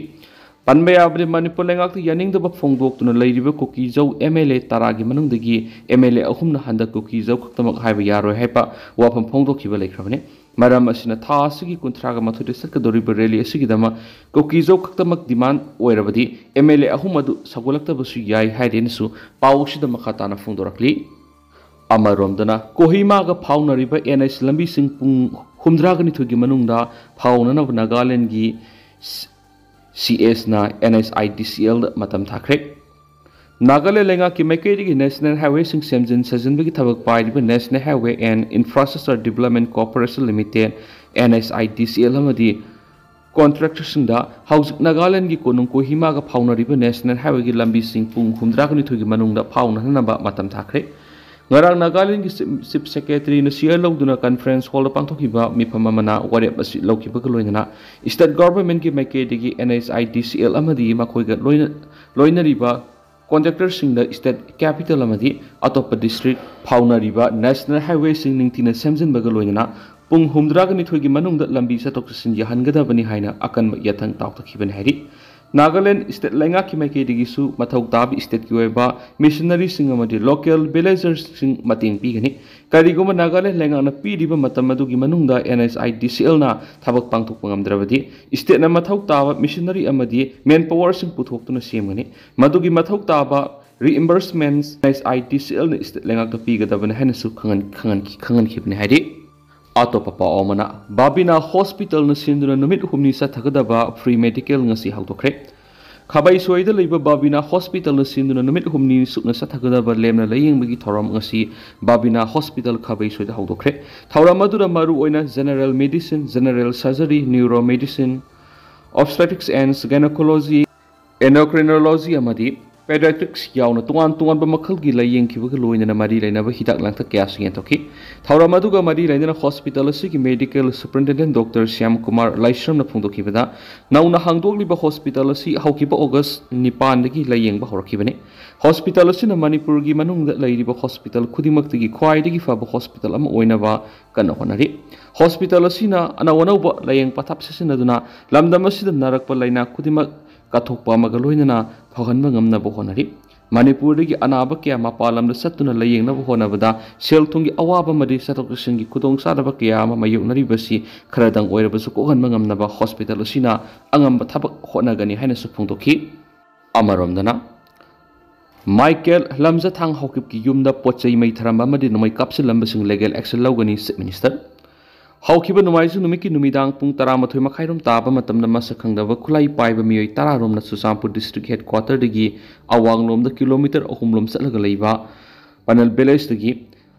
ꯄꯟꯕ ꯌꯥꯕꯗꯤ, ꯃꯅꯤꯄꯨꯔ ꯂꯩꯉꯥꯛꯇ ꯌꯥꯅꯤꯡꯗꯕ ꯐꯣꯡꯗꯣꯛꯇꯨꯅ ꯂꯩꯔꯤꯕ ꯀꯨꯀꯤ ꯖꯧ ꯑꯦꯝ ꯑꯦꯜ ꯑꯦ ꯇꯔꯥꯒꯤ ꯃꯅꯨꯡꯗꯒꯤ ꯑꯦꯝ ꯑꯦꯜ ꯑꯦ ꯑꯍꯨꯝꯅ ꯍꯟꯗꯛ ꯀꯨꯀꯤ ꯖꯧ ꯈꯛꯇꯃꯛ ꯍꯥꯏꯕ ꯌꯥꯔꯣꯏ ꯍꯥꯏꯕ ꯋꯥꯐꯝ ꯐꯣꯡꯗꯣꯛꯈꯤꯕ ꯂꯩꯈ꯭ꯔꯕꯅꯤ꯫ ꯃꯔꯝ ꯑꯁꯤꯅ ꯊꯥ ꯑꯁꯤꯒꯤ ꯀꯨꯟꯊ꯭ꯔꯥꯒ ꯃꯥꯊꯣꯏꯗ ꯆꯠꯀꯗꯧꯔꯤꯕ ꯔꯦꯂꯤ ꯑꯁꯤꯒꯤꯗꯃꯛ ꯀꯨꯀꯤꯖꯧ ꯈꯛꯇꯃꯛ ꯗꯤꯃꯥꯟ ꯑꯣꯏꯔꯕꯗꯤ ꯑꯦꯝ ꯑꯦꯜ ꯑꯦ ꯑꯍꯨꯝ ꯑꯗꯨ ꯁꯧꯒꯠꯂꯛꯇꯕꯁꯨ ꯌꯥꯏ ꯍꯥꯏꯔꯦꯅꯁꯨ ꯄꯥꯎ ꯑꯁꯤꯗ ꯃꯈꯥ ꯇꯥꯅ ꯐꯣꯡꯗꯣꯔꯛꯂꯤ꯫ ꯑꯃꯔꯣꯝꯗꯅ ꯀꯣꯍꯤꯃꯥꯒ ꯐꯥꯎꯅꯔꯤꯕ ꯑꯦꯟ ꯑꯩꯆ ꯂꯝꯕꯤꯁꯤꯡ ꯄꯨꯡ ꯍꯨꯝꯗ꯭ꯔꯥꯒ ꯅꯤꯊꯣꯏꯒꯤ ꯃꯅꯨꯡꯗ ꯐꯥꯎꯅꯅꯕ ꯅꯥꯒꯥꯂꯦꯟꯒꯤ ꯁꯤ ꯑꯦꯁꯅ ꯑꯦꯟ ꯑꯩꯆ ꯑꯥꯏ ꯗꯤ ꯁꯤ ꯑꯦꯜꯗ ꯃꯇꯝ ꯊꯥꯈ꯭ꯔꯦ꯫ ꯅꯥꯒꯥꯂꯦꯟ ꯂꯩꯉꯥꯛꯀꯤ ꯃꯥꯏꯀꯩꯗꯒꯤ ꯅꯦꯁꯅꯦꯜ ꯍꯥꯏꯋꯦꯁꯤꯡ ꯁꯦꯝꯖꯤꯟ ꯁꯥꯖꯤꯟꯕꯒꯤ ꯊꯕꯛ ꯄꯥꯏꯔꯤꯕ National Highway and Infrastructure Development Corporation Limited, N H I D C L, ꯑꯃꯗꯤ ꯀꯣꯟꯇ꯭ꯔꯦꯛꯇꯔꯁꯤꯡꯗ ꯍꯧꯖꯤꯛ ꯅꯥꯒꯥꯂꯦꯟꯒꯤ ꯀꯣꯅꯨꯡ ꯀꯣꯍꯤꯃꯥꯒ ꯐꯥꯎꯅꯔꯤꯕ ꯅꯦꯁꯅꯦꯜ ꯍꯥꯏꯋꯦꯒꯤ ꯂꯝꯕꯤꯁꯤꯡ ꯄꯨꯡ ꯍꯨꯝꯗ꯭ꯔꯥꯒ ꯅꯤꯊꯣꯏꯒꯤ ꯃꯅꯨꯡꯗ ꯐꯥꯎꯅꯍꯟꯅꯕ ꯃꯇꯝ ꯊꯥꯈ꯭ꯔꯦ꯫ ꯉꯔꯥꯡ ꯅꯥꯒꯥꯂꯦꯟꯒꯤ ꯆꯤꯞ ꯁꯦꯀ꯭ꯔꯦꯇꯔꯤꯅ ꯁꯤꯌꯔ ꯂꯧꯗꯨꯅ ꯀꯟꯐꯔꯦꯟꯁ ꯍꯣꯜꯗ ꯄꯥꯡꯊꯣꯛꯈꯤꯕ ꯃꯤꯐꯝ ꯑꯃꯅ ꯋꯥꯔꯦꯞ ꯑꯁꯤ ꯂꯧꯈꯤꯕꯒ ꯂꯣꯏꯅꯅ ꯁ꯭ꯇꯦꯠ ꯒꯚꯔꯟꯃꯦꯟꯠꯀꯤ ꯃꯥꯏꯀꯩꯗꯒꯤ and H I D C L ꯑꯃꯗꯤ ꯃꯈꯣꯏꯒ ꯂꯣꯏꯅ-, ꯂꯣꯏꯅꯔꯤꯕ ꯀꯣꯟꯇ꯭ꯔꯦꯛꯇꯔꯁꯤꯡꯗ ꯁ꯭ꯇꯦꯠ ꯀꯦꯄꯤꯇꯦꯜ ꯑꯃꯗꯤ ꯑꯇꯣꯞꯄ ꯗꯤꯁꯇ꯭ꯔꯤꯛ ꯐꯥꯎꯅꯔꯤꯕ ꯅꯦꯁꯅꯦꯜ ꯍꯥꯏꯋꯦꯁꯤꯡ ꯅꯤꯡꯊꯤꯅ ꯁꯦꯝꯖꯤꯟꯕꯒ ꯂꯣꯏꯅꯅ ꯄꯨꯡ ꯍꯨꯝꯗ꯭ꯔꯥꯒ ꯅꯤꯊꯣꯏꯒꯤ ꯃꯅꯨꯡꯗ ꯂꯝꯕꯤ ꯆꯠꯊꯣꯛ ꯆꯠꯁꯤꯟ ꯌꯥꯍꯟꯒꯗꯕꯅꯤ ꯍꯥꯏꯅ ꯑꯀꯟꯕ ꯌꯥꯊꯪ ꯇꯥꯎꯊꯈꯤꯕꯅꯤ ꯍꯥꯏꯔꯤ꯫ ꯅꯥꯒꯥꯂꯦꯟ ꯁ꯭ꯇꯦꯠ ꯂꯩꯉꯥꯛꯀꯤ ꯃꯥꯏꯀꯩꯗꯒꯤꯁꯨ ꯃꯊꯧ ꯇꯥꯕ ꯁ꯭ꯇꯦꯠꯀꯤ ꯑꯣꯏꯕ ꯃꯤꯁꯅꯔꯤꯁꯤꯡ ꯑꯃꯗꯤ ꯂꯣꯀꯦꯜ ꯚꯤꯂꯦꯖꯔꯁꯤꯡ ꯃꯇꯦꯡ ꯄꯤꯒꯅꯤ꯫ ꯀꯔꯤꯒꯨꯝꯕ ꯅꯥꯒꯥꯂꯦꯟ ꯂꯩꯉꯥꯛꯅ ꯄꯤꯔꯤꯕ ꯃꯇꯝ ꯑꯗꯨꯒꯤ ꯃꯅꯨꯡꯗ ꯑꯦꯟ ꯑꯩꯆ ꯑꯥꯏ ꯗꯤ ꯁꯤ ꯑꯦꯜꯅ ꯊꯕꯛ ꯄꯥꯡꯊꯣꯛꯄ ꯉꯝꯗ꯭ꯔꯕꯗꯤ, ꯁ꯭ꯇꯦꯠꯅ ꯃꯊꯧ ꯇꯥꯕ ꯃꯤꯁꯅꯔꯤ ꯑꯃꯗꯤ ꯃꯦꯟ ꯄꯥꯋꯔꯁꯤꯡ ꯄꯨꯊꯣꯛꯇꯨꯅ ꯁꯦꯝꯒꯅꯤ꯫ ꯃꯗꯨꯒꯤ ꯃꯊꯧ ꯇꯥꯕ reimbursement and H I D ꯁꯤ ꯑꯦꯜꯅ ꯁ꯭ꯇꯦꯠ ꯂꯩꯉꯥꯛꯇ ꯄꯤꯒꯗꯕꯅꯤ ꯍꯥꯏꯅꯁꯨ ꯈꯪꯍꯟ-, ꯈꯪꯍꯟꯈꯤ-, ꯈꯪꯍꯟꯈꯤꯕꯅꯤ ꯍꯥꯏꯔꯤ꯫ ꯑꯇꯣꯞꯄ ꯄꯥꯎ ꯑꯃꯅ, ꯕꯥꯕꯤꯅꯥ ꯍꯣꯁꯄꯤꯇꯥꯜꯅ ꯁꯤꯟꯗꯨꯅ ꯅꯨꯃꯤꯠ ꯍꯨꯝꯅꯤ ꯆꯠꯊꯒꯗꯕ ꯐ꯭ꯔꯤ ꯃꯦꯗꯤꯀꯦꯜ ꯉꯁꯤ ꯍꯧꯗꯣꯛꯈ꯭ꯔꯦ꯫ ꯈꯥꯕꯩꯁꯣꯏꯗ ꯂꯩꯕ ꯕꯥꯕꯤꯅꯥ ꯍꯣꯁꯄꯤꯇꯥꯜꯅ ꯁꯤꯟꯗꯨꯅ ꯅꯨꯃꯤꯠ ꯍꯨꯝꯅꯤ ꯆꯨꯞꯅ ꯆꯠꯊꯒꯗꯕ ꯂꯦꯝꯅ ꯂꯥꯌꯦꯡꯕꯒꯤ ꯊꯧꯔꯝ ꯉꯁꯤ ꯕꯥꯕꯤꯅꯥ ꯍꯣꯁꯄꯤꯇꯥꯜ ꯈꯥꯕꯩꯁꯣꯏꯗ ꯍꯧꯗꯣꯛꯈ꯭ꯔꯦ꯫ ꯊꯧꯔꯝ ꯑꯗꯨꯗ ꯃꯔꯨꯑꯣꯏꯅ general medicine, general surgery, neuro medicine, obstetrics and gynaecology, endocrinology ꯑꯃꯗꯤ ꯄꯦꯗꯤꯌꯥꯇ꯭ꯔꯤꯛꯁ ꯌꯥꯎꯅ ꯇꯣꯉꯥꯟ ꯇꯣꯉꯥꯟꯕ ꯃꯈꯜꯒꯤ ꯂꯥꯌꯦꯡꯈꯤꯕꯒ ꯂꯣꯏꯅꯅ ꯃꯔꯤ ꯂꯩꯅꯕ ꯍꯤꯗꯥꯛ ꯂꯥꯡꯊꯛ ꯀꯌꯥꯁꯨ ꯌꯦꯟꯊꯣꯛꯈꯤ꯫ ꯊꯧꯔꯝ ꯑꯗꯨꯒ ꯃꯔꯤ ꯂꯩꯅꯅ ꯍꯣꯁꯄꯤꯇꯥꯜ ꯑꯁꯤꯒꯤ medical superintendent doctor Shyam Kumar ꯂꯥꯏꯁ꯭ꯔꯝꯅ ꯐꯣꯡꯗꯣꯛꯈꯤꯕꯗ, ꯅꯧꯅ ꯍꯥꯡꯗꯣꯛꯂꯤꯕ ꯍꯣꯁꯄꯤꯇꯥꯜ ꯑꯁꯤ ꯍꯧꯈꯤꯕ ꯑꯣꯒꯁ꯭ꯠ ꯅꯤꯄꯥꯟꯗꯒꯤ ꯂꯥꯌꯦꯡꯕ ꯍꯧꯔꯛꯈꯤꯕꯅꯤ꯫ ꯍꯣꯁꯄꯤꯇꯥꯜ ꯑꯁꯤꯅ ꯃꯅꯤꯄꯨꯔꯒꯤ ꯃꯅꯨꯡꯗ ꯂꯩꯔꯤꯕ ꯍꯣꯁꯄꯤꯇꯥꯜ ꯈꯨꯗꯤꯡꯃꯛꯇꯒꯤ ꯈ꯭ꯋꯥꯏꯗꯒꯤ ꯐꯕ ꯍꯣꯁꯄꯤꯇꯥꯜ ꯑꯃ ꯑꯣꯏꯅꯕ ꯀꯟꯅ ꯍꯣꯠꯅꯔꯤ꯫ ꯍꯣꯁꯄꯤꯇꯥꯜ ꯑꯁꯤꯅ ꯑꯅꯧ ꯑꯅꯧꯕ ꯂꯥꯌꯦꯡ ꯄꯊꯥꯞ ꯁꯤꯖꯤꯟꯅꯗꯨꯅ ꯂꯝꯗꯝ ꯑꯁꯤꯗ ꯅꯥꯔꯛꯄ ꯂꯥꯏꯅꯥ ꯈꯨꯗꯤꯡꯃꯛ ꯀꯠꯊꯣꯛꯄ ꯑꯃꯒ ꯂꯣꯏꯅꯅ ꯐꯍꯟꯕ ꯉꯝꯅꯕ ꯍꯣꯠꯅꯔꯤ꯫ ꯃꯅꯤꯄꯨꯔꯗꯒꯤ ꯑꯅꯥꯕ ꯀꯌꯥ ꯃꯄꯥꯟ ꯂꯝꯗ ꯆꯠꯇꯨꯅ ꯂꯥꯌꯦꯡꯅꯕ ꯍꯣꯠꯅꯕꯗ ꯁꯦꯜ ꯊꯨꯝꯒꯤ ꯑꯋꯥꯕ ꯑꯃꯗꯤ ꯆꯠꯊꯣꯛ ꯆꯠꯁꯤꯟꯒꯤ ꯈꯨꯗꯣꯡꯆꯥꯗꯕ ꯀꯌꯥ ꯑꯃ ꯃꯥꯌꯣꯛꯅꯔꯤꯕꯁꯤ ꯈꯔꯗꯪ ꯑꯣꯏꯔꯕꯁꯨ ꯀꯣꯛꯍꯟꯕ ꯉꯝꯅꯕ ꯍꯣꯁꯄꯤꯇꯥꯜ ꯑꯁꯤꯅ ꯑꯉꯝꯕ ꯊꯕꯛ ꯍꯣꯠꯅꯒꯅꯤ ꯍꯥꯏꯅꯁꯨ ꯐꯣꯡꯗꯣꯛꯈꯤ꯫ ꯑꯃꯔꯣꯝꯗꯅ, ꯃꯥꯏꯀꯦꯜ ꯂꯝꯖꯊꯥꯡ ꯍꯥꯎꯀꯤꯞꯀꯤ ꯌꯨꯝꯗ ꯄꯣꯠ ꯆꯩ ꯃꯩ ꯊꯥꯔꯝꯕ ꯑꯃꯗꯤ ꯅꯣꯡꯃꯩ ꯀꯥꯞꯁꯤꯜꯂꯝꯕꯁꯤꯡ ꯂꯤꯒꯦꯜ ꯑꯦꯛꯁꯟ ꯂꯧꯒꯅꯤ ꯆꯤꯐ ꯃꯤꯅꯤꯁꯇꯔ꯫ ꯍꯧꯈꯤꯕ ꯅꯣꯡꯃꯥꯏꯖꯤꯡ ꯅꯨꯃꯤꯠꯀꯤ ꯅꯨꯃꯤꯗꯥꯡ ꯄꯨꯡ ꯇꯔꯥꯃꯥꯊꯣꯏ ꯃꯈꯥꯏꯔꯣꯝ ꯇꯥꯕ ꯃꯇꯝꯗ ꯃꯁꯛ ꯈꯪꯗꯕ ꯈꯨꯠꯂꯥꯏ ꯄꯥꯏꯕ ꯃꯤꯑꯣꯏ ꯇꯔꯥꯔꯣꯝꯅ ꯆꯨꯔꯆꯥꯟꯄꯨꯔ ꯗꯤꯁꯇ꯭ꯔꯤꯛ ꯍꯦꯗꯀ꯭ꯋꯥꯇꯔꯗꯒꯤ ꯑꯋꯥꯡꯂꯣꯝꯗ ꯀꯤꯂꯣꯃꯤꯇꯔ ꯑꯍꯨꯝꯂꯣꯝ ꯆꯠꯂꯒ ꯂꯩꯕ ꯄꯅꯦꯜ ꯚꯤꯂꯦꯖꯇꯒꯤ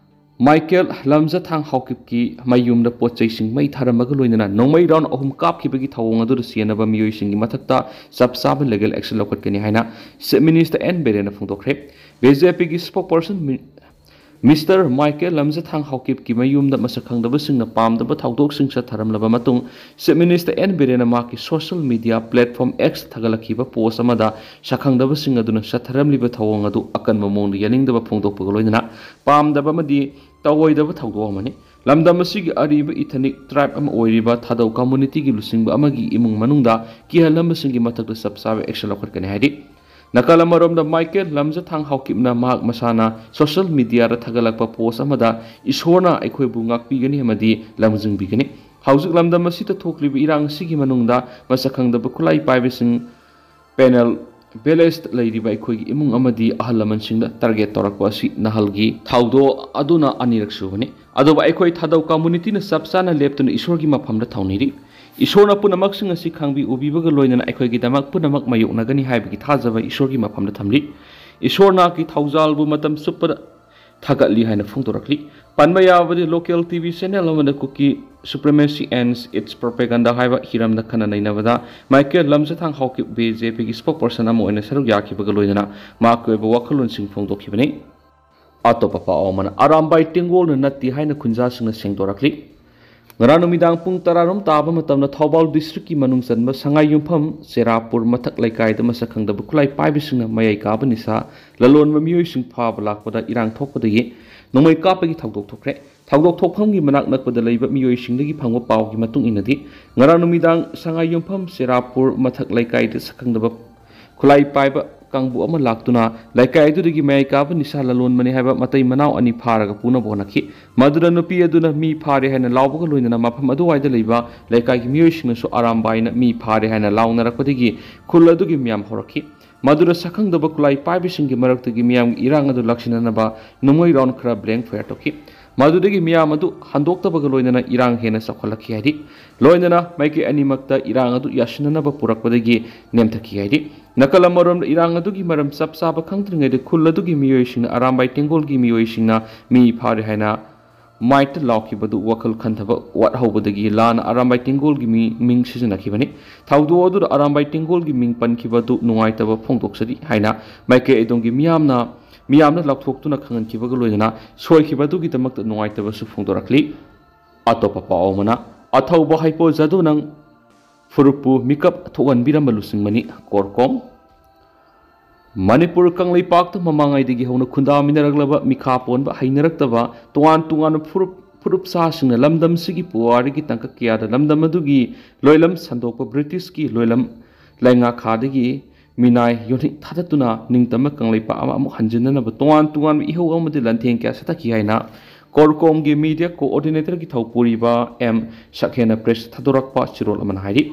ꯃꯥꯏꯀꯦꯜ ꯂꯝꯖꯊꯥꯡ ꯍꯥꯎꯀꯤꯞꯀꯤ ꯃꯌꯨꯝꯗ ꯄꯣꯠ ꯆꯩꯁꯤꯡ ꯃꯩ ꯊꯥꯔꯝꯕꯒ ꯂꯣꯏꯅꯅ ꯅꯣꯡꯃꯩ ꯔꯥꯎꯟ ꯑꯍꯨꯝ ꯀꯥꯞꯈꯤꯕꯒꯤ ꯊꯧꯑꯣꯡ ꯑꯗꯨꯗ ꯆꯦꯟꯅꯕ ꯃꯤꯑꯣꯏꯁꯤꯡꯒꯤ ꯃꯊꯛꯇ ꯆꯞ ꯆꯥꯕ ꯂꯤꯒꯦꯜ ꯑꯦꯛꯁꯟ ꯂꯧꯈꯠꯀꯅꯤ ꯍꯥꯏꯅ ꯆꯤꯐ ꯃꯤꯅꯤꯁꯇꯔ ꯑꯦꯟ ꯕꯤꯔꯦꯟꯅ ꯐꯣꯡꯗꯣꯛꯈ꯭ꯔꯦ꯫ ꯕꯤ ꯖꯦ ꯄꯤꯒꯤ ꯁ꯭ꯄꯣꯛ ꯄꯔꯁꯟ ꯃꯤ-, ꯃꯤꯁꯇꯔ ꯃꯥꯏꯀꯦꯜ ꯂꯝꯖꯊꯥꯡ ꯍꯥꯎꯀꯤꯞꯀꯤ ꯃꯌꯨꯝꯗ ꯃꯁꯛ ꯈꯪꯗꯕꯁꯤꯡꯅ ꯄꯥꯝꯗꯕ ꯊꯧꯗꯣꯛꯁꯤꯡ ꯆꯠꯊꯔꯝꯂꯕ ꯃꯇꯨꯡ, ꯆꯤꯐ ꯃꯤꯅꯤꯁꯇꯔ ꯑꯦꯟ ꯕꯤꯔꯦꯟꯅ ꯃꯍꯥꯛꯀꯤ ꯁꯣꯁꯤꯌꯦꯜ ꯃꯤꯗꯤꯌꯥ ꯄ꯭ꯂꯦꯠꯐꯣꯔꯝ ꯑꯦꯛꯁꯇ ꯊꯥꯒꯠꯂꯛꯈꯤꯕ ꯄꯣꯁ ꯑꯃꯗ ꯁꯛꯈꯪꯗꯕꯁꯤꯡ ꯑꯗꯨꯅ ꯆꯠꯊꯔꯝꯂꯤꯕ ꯊꯧꯑꯣꯡ ꯑꯗꯨ ꯑꯀꯟꯕ ꯃꯑꯣꯡꯗ ꯌꯥꯅꯤꯡꯗꯕ ꯐꯣꯡꯗꯣꯛꯄꯒ ꯂꯣꯏꯅꯅ ꯄꯥꯝꯗꯕ ꯑꯃꯗꯤ ꯇꯧꯑꯣꯏꯗꯕ ꯊꯧꯗꯣꯛ ꯑꯃꯅꯤ꯫ ꯂꯝꯗꯝ ꯑꯁꯤꯒꯤ ꯑꯔꯤꯕ ꯏꯊꯅꯤꯛ ꯇ꯭ꯔꯥꯏꯕ ꯑꯃ ꯑꯣꯏꯔꯤꯕ ꯊꯥꯗꯧ ꯀꯝꯃꯨꯅꯤꯇꯤꯒꯤ ꯂꯨꯆꯤꯡꯕ ꯑꯃꯒꯤ ꯏꯃꯨꯡ ꯃꯅꯨꯡꯗ ꯀꯤꯍꯜꯂꯝꯕꯁꯤꯡꯒꯤ ꯃꯊꯛꯇ ꯆꯞ ꯆꯥꯕ ꯑꯦꯛꯁꯟ ꯂꯧꯈꯠꯀꯅꯤ ꯍꯥꯏꯔꯤ꯫ ꯅꯥꯀꯜ ꯑꯃꯔꯣꯝꯗ, ꯃꯥꯏꯀꯦꯜ ꯂꯝꯖꯊꯥꯡ ꯍꯥꯎꯀꯤꯞꯅ ꯃꯍꯥꯛ ꯃꯁꯥꯅ ꯁꯣꯁꯤꯌꯦꯜ ꯃꯤꯗꯤꯌꯥꯗ ꯊꯥꯒꯠꯂꯛꯄ ꯄꯣꯁ ꯑꯃꯗ ꯏꯁꯣꯔꯅ ꯑꯩꯈꯣꯏꯕꯨ ꯉꯥꯛꯄꯤꯒꯅꯤ ꯑꯃꯗꯤ ꯂꯝꯖꯤꯡꯕꯤꯒꯅꯤ꯫ ꯍꯧꯖꯤꯛ ꯂꯝꯗꯝ ꯑꯁꯤꯗ ꯊꯣꯛꯂꯤꯕ ꯏꯔꯥꯡ ꯑꯁꯤꯒꯤ ꯃꯅꯨꯡꯗ ꯃꯁꯛ ꯈꯪꯗꯕ ꯈꯨꯠꯂꯥꯏ ꯄꯥꯏꯕꯁꯤꯡ ꯄꯦꯅꯦꯜ ꯚꯤꯂꯦꯖꯇ ꯂꯩꯔꯤꯕ ꯑꯩꯈꯣꯏꯒꯤ ꯏꯃꯨꯡ ꯑꯃꯗꯤ ꯑꯍꯜ ꯂꯃꯟꯁꯤꯡꯗ ꯇꯥꯔꯒꯦꯠ ꯇꯧꯔꯛꯄ ꯑꯁꯤ ꯅꯍꯥꯜꯒꯤ ꯊꯧꯗꯣꯛ ꯑꯗꯨꯅ ꯑꯅꯤꯔꯛ ꯁꯨꯕꯅꯤ꯫ ꯑꯗꯨꯕꯨ ꯑꯩꯈꯣꯏ ꯊꯥꯗꯧ ꯀꯝꯃꯨꯅꯤꯇꯤꯅ ꯆꯞ ꯆꯥꯅ ꯂꯦꯞꯇꯨꯅ ꯏꯁꯣꯔꯒꯤ ꯃꯐꯝꯗ ꯊꯧꯅꯤꯔꯤ꯫ ꯏꯁꯣꯔꯅ ꯄꯨꯝꯅꯃꯛꯁꯤꯡ ꯑꯁꯤ ꯈꯪꯕꯤ ꯎꯕꯤꯕꯒ ꯂꯣꯏꯅꯅ ꯑꯩꯈꯣꯏꯒꯤꯗꯃꯛ ꯄꯨꯝꯅꯃꯛ ꯃꯥꯌꯣꯛꯅꯒꯅꯤ ꯍꯥꯏꯕꯒꯤ ꯊꯥꯖꯕ ꯏꯁꯣꯔꯒꯤ ꯃꯐꯝꯗ ꯊꯝꯂꯤ꯫ ꯏꯁꯣꯔꯅ ꯀꯤ ꯊꯧꯖꯥꯜꯕꯨ ꯃꯇꯝ ꯆꯨꯞꯄꯗ ꯊꯥꯒꯠꯂꯤ ꯍꯥꯏꯅ ꯐꯣꯡꯗꯣꯔꯛꯂꯤ꯫ ꯄꯟꯕ ꯌꯥꯕꯗꯤ, ꯂꯣꯀꯦꯜ ꯇꯤ ꯚꯤ ꯆꯦꯅꯦꯜ ꯑꯃꯗ Kuki Supremacy and Its Propaganda ꯍꯥꯏꯕ ꯍꯤꯔꯝꯗ ꯈꯟꯅ ꯅꯩꯅꯕꯗ ꯃꯥꯏꯀꯦꯜ ꯂꯝꯖꯊꯥꯡ ꯍꯥꯎꯀꯤꯞ ꯕꯤ ꯖꯦ ꯄꯤꯒꯤ ꯁ꯭ꯄꯣꯛ ꯄꯔꯁꯟ ꯑꯃ ꯑꯣꯏꯅ ꯁꯔꯨꯛ ꯌꯥꯈꯤꯕꯒ ꯂꯣꯏꯅꯅ ꯃꯍꯥꯛꯀꯤ ꯑꯣꯏꯕ ꯋꯥꯈꯜꯂꯣꯟꯁꯤꯡ ꯐꯣꯡꯗꯣꯛꯈꯤꯕꯅꯤ꯫ ꯑꯇꯣꯞꯄ ꯄꯥꯎ ꯑꯃꯅ, ꯑꯔꯥꯝꯕꯥꯏ ꯇꯦꯡꯒꯣꯜꯅ ꯅꯠꯇꯦ ꯍꯥꯏꯅ ꯈꯨꯟꯖꯥꯁꯤꯡꯅ ꯁꯦꯡꯗꯣꯔꯛꯂꯤ꯫ ꯉꯔꯥꯡ ꯅꯨꯃꯤꯗꯥꯡ ꯄꯨꯡ ꯇꯔꯥꯔꯣꯝ ꯇꯥꯕ ꯃꯇꯝꯗ ꯊꯧꯕꯥꯜ ꯗꯤꯁꯇ꯭ꯔꯤꯛꯀꯤ ꯃꯅꯨꯡ ꯆꯟꯕ ꯁꯉꯥꯏ ꯌꯨꯝꯐꯝ ꯆꯦꯔꯥꯄꯨꯔ ꯃꯊꯛ ꯂꯩꯀꯥꯏꯗ ꯃꯁꯛ ꯈꯪꯗꯕ ꯈꯨꯠꯂꯥꯏ ꯄꯥꯏꯕꯁꯤꯡꯅ ꯃꯌꯥꯏ ꯀꯥꯕ ꯅꯤꯁꯥ ꯂꯂꯣꯟꯕ ꯃꯤꯑꯣꯏꯁꯤꯡ ꯐꯥꯕ ꯂꯥꯛꯄꯗ ꯏꯔꯥꯡ ꯊꯣꯛꯄꯗꯒꯤ ꯅꯣꯡꯃꯩ ꯀꯥꯞꯄꯒꯤ ꯊꯧꯗꯣꯛ ꯊꯣꯛꯈ꯭ꯔꯦ꯫ ꯊꯧꯗꯣꯛ ꯊꯣꯛꯐꯝꯒꯤ ꯃꯅꯥꯛ ꯅꯛꯄꯗ ꯂꯩꯕ ꯃꯤꯑꯣꯏꯁꯤꯡꯗꯒꯤ ꯐꯪꯕ ꯄꯥꯎꯒꯤ ꯃꯇꯨꯡ ꯏꯟꯅꯗꯤ, ꯉꯔꯥꯡ ꯅꯨꯃꯤꯗꯥꯡ ꯁꯉꯥꯏ ꯌꯨꯝꯐꯝ ꯆꯦꯔꯥꯄꯨꯔ ꯃꯊꯛ ꯂꯩꯀꯥꯏꯗ ꯁꯛ ꯈꯪꯗꯕ ꯈꯨꯠꯂꯥꯏ ꯄꯥꯏꯕ ꯀꯥꯡꯕꯨ ꯑꯃ ꯂꯥꯛꯇꯨꯅ ꯂꯩꯀꯥꯏ ꯑꯗꯨꯗꯒꯤ ꯃꯌꯥꯏ ꯀꯥꯕ ꯅꯤꯁꯥ ꯂꯂꯣꯟꯕꯅꯤ ꯍꯥꯏꯕ ꯃꯇꯩ ꯃꯅꯥꯎ ꯑꯅꯤ ꯐꯥꯔꯒ ꯄꯨꯅꯕ ꯍꯣꯠꯅꯈꯤ꯫ ꯃꯗꯨꯗ ꯅꯨꯄꯤ ꯑꯗꯨꯅ ꯃꯤ ꯐꯥꯔꯦ ꯍꯥꯏꯅ ꯂꯥꯎꯕꯒ ꯂꯣꯏꯅꯅ ꯃꯐꯝ ꯑꯗꯨꯋꯥꯏꯗ ꯂꯩꯕ ꯂꯩꯀꯥꯏꯒꯤ ꯃꯤꯑꯣꯏꯁꯤꯡꯅꯁꯨ ꯑꯔꯥꯝꯕꯥꯏꯅ ꯃꯤ ꯐꯥꯔꯦ ꯍꯥꯏꯅ ꯂꯥꯎꯅꯔꯛꯄꯗꯒꯤ ꯈꯨꯜ ꯑꯗꯨꯒꯤ ꯃꯤꯌꯥꯝ ꯍꯧꯔꯛꯈꯤ꯫ ꯃꯗꯨꯗ ꯁꯛꯈꯪꯗꯕ ꯈꯨꯠꯂꯥꯏ ꯄꯥꯏꯕꯁꯤꯡꯒꯤ ꯃꯔꯛꯇꯒꯤ ꯃꯤꯌꯥꯝꯒꯤ ꯏꯔꯥꯡ ꯑꯗꯨ ꯂꯥꯛꯁꯤꯟꯅꯅꯕ ꯅꯣꯡꯃꯩ ꯔꯥꯎꯟ ꯈꯔ ꯕ꯭ꯂꯦꯡ ꯐꯌꯥꯔ ꯇꯧꯈꯤ꯫ ꯃꯗꯨꯗꯒꯤ ꯃꯤꯌꯥꯝ ꯑꯗꯨ ꯍꯟꯗꯣꯛꯇꯕꯒ ꯂꯣꯏꯅꯅ ꯏꯔꯥꯡ ꯍꯦꯟꯅ ꯆꯥꯎꯈꯠꯂꯛꯈꯤ ꯍꯥꯏꯔꯤ꯫ ꯂꯣꯏꯅꯅ ꯃꯥꯏꯀꯩ ꯑꯅꯤꯃꯛꯇ ꯏꯔꯥꯡ ꯑꯗꯨ ꯌꯥꯁꯤꯟꯅꯅꯕ ꯄꯨꯔꯛꯄꯗꯒꯤ ꯅꯦꯝꯊꯈꯤ ꯍꯥꯏꯔꯤ꯫ ꯅꯥꯀꯜ ꯑꯃꯔꯣꯝꯗ ꯏꯔꯥꯡ ꯑꯗꯨꯒꯤ ꯃꯔꯝ ꯆꯞ ꯆꯥꯕ ꯈꯪꯗ꯭ꯔꯤꯉꯩꯗ ꯈꯨꯜ ꯑꯗꯨꯒꯤ ꯃꯤꯑꯣꯏꯁꯤꯡꯅ ꯑꯔꯥꯝꯕꯥꯏ ꯇꯦꯡꯒꯣꯜꯒꯤ ꯃꯤꯑꯣꯏꯁꯤꯡꯅ ꯃꯤ ꯐꯥꯔꯦ ꯍꯥꯏꯅ ꯃꯥꯏꯛꯇ ꯂꯥꯎꯈꯤꯕꯗꯨ ꯋꯥꯈꯜ ꯈꯟꯊꯕ ꯋꯥꯠꯍꯧꯕꯗꯒꯤ ꯂꯥꯟꯅ ꯑꯔꯥꯝꯕꯥꯏ ꯇꯦꯡꯒꯣꯜꯒꯤ ꯃꯤ ꯃꯤꯡ ꯁꯤꯖꯤꯟꯅꯈꯤꯕꯅꯤ꯫ ꯊꯧꯗꯣꯛ ꯑꯗꯨꯗ ꯑꯔꯥꯝꯕꯥꯏ ꯇꯦꯡꯒꯣꯜꯒꯤ ꯃꯤꯡ ꯄꯟꯈꯤꯕ ꯑꯗꯨ ꯅꯨꯡꯉꯥꯏꯇꯕ ꯐꯣꯡꯗꯣꯛꯆꯔꯤ ꯍꯥꯏꯅ ꯃꯥꯏꯀꯩ ꯑꯗꯣꯝꯒꯤ ꯃꯤꯌꯥꯝꯅ ꯃꯤꯌꯥꯝꯅ ꯂꯥꯎꯊꯣꯛꯇꯨꯅ ꯈꯪꯍꯟꯈꯤꯕꯒ ꯂꯣꯏꯅꯅ ꯁꯣꯏꯈꯤꯕ ꯑꯗꯨꯒꯤꯗꯃꯛꯇ ꯅꯨꯡꯉꯥꯏꯇꯕꯁꯨ ꯐꯣꯡꯗꯣꯔꯛꯂꯤ꯫ ꯑꯇꯣꯞꯄ ꯄꯥꯎ ꯑꯃꯅ, ꯑꯊꯧꯕ ꯍꯩꯄꯣ ꯖꯥꯗꯨꯅꯪ ꯐꯨꯔꯨꯞꯄꯨ ꯃꯤꯀꯞ ꯊꯣꯛꯍꯟꯕꯤꯔꯝꯕ ꯂꯨꯆꯤꯡꯕꯅꯤ ꯀꯣꯔꯀꯣꯝ꯫ ꯃꯅꯤꯄꯨꯔ ꯀꯪꯂꯩꯄꯥꯛꯇ ꯃꯃꯥꯡꯉꯩꯗꯒꯤ ꯍꯧꯅ ꯈꯨꯟꯗꯥꯃꯤꯟꯅꯔꯛꯂꯕ ꯃꯤꯈꯥ ꯄꯣꯟꯕ ꯍꯩꯅꯔꯛꯇꯕ ꯇꯣꯉꯥꯟ ꯇꯣꯉꯥꯟꯕ ꯐꯨꯔꯨꯞ ꯐꯨꯔꯨꯞ ꯁꯥꯁꯤꯡꯅ ꯂꯝꯗꯝꯁꯤꯒꯤ ꯄꯨꯋꯥꯔꯤꯒꯤ ꯇꯥꯡꯀꯛ ꯀꯌꯥꯗ ꯂꯝꯗꯝ ꯑꯗꯨꯒꯤ ꯂꯣꯏꯂꯝ ꯁꯟꯗꯣꯛꯄ ꯕ꯭ꯔꯤꯇꯤꯁꯀꯤ ꯂꯣꯏꯂꯝ ꯂꯩꯉꯥꯛꯈꯥꯗꯒꯤ ꯃꯤꯅꯥꯏ ꯌꯣꯟꯊꯤꯡ ꯊꯥꯗꯠꯇꯨꯅ ꯅꯤꯡꯇꯝꯕ ꯀꯪꯂꯩꯄꯥꯛ ꯑꯃ ꯑꯃꯨꯛ ꯍꯟꯖꯤꯟꯅꯅꯕ ꯇꯣꯉꯥꯟ ꯇꯣꯉꯥꯟꯕ ꯏꯍꯧ ꯑꯃꯗꯤ ꯂꯥꯟꯊꯦꯡ ꯀꯌꯥ ꯆꯠꯊꯈꯤ ꯍꯥꯏꯅ ꯀꯣꯔꯀꯣꯝꯒꯤ ꯃꯤꯗꯤꯌꯥ ꯀꯣꯑꯣꯔꯗꯤꯅꯦꯇꯔꯒꯤ ꯊꯧꯄꯨꯔꯤꯕ ꯑꯦꯝ ꯁꯛꯍꯦꯟꯅ ꯄ꯭ꯔꯦꯁ ꯊꯥꯗꯣꯔꯛꯄ ꯆꯦꯔꯣꯜ ꯑꯃꯅ ꯍꯥꯏꯔꯤ꯫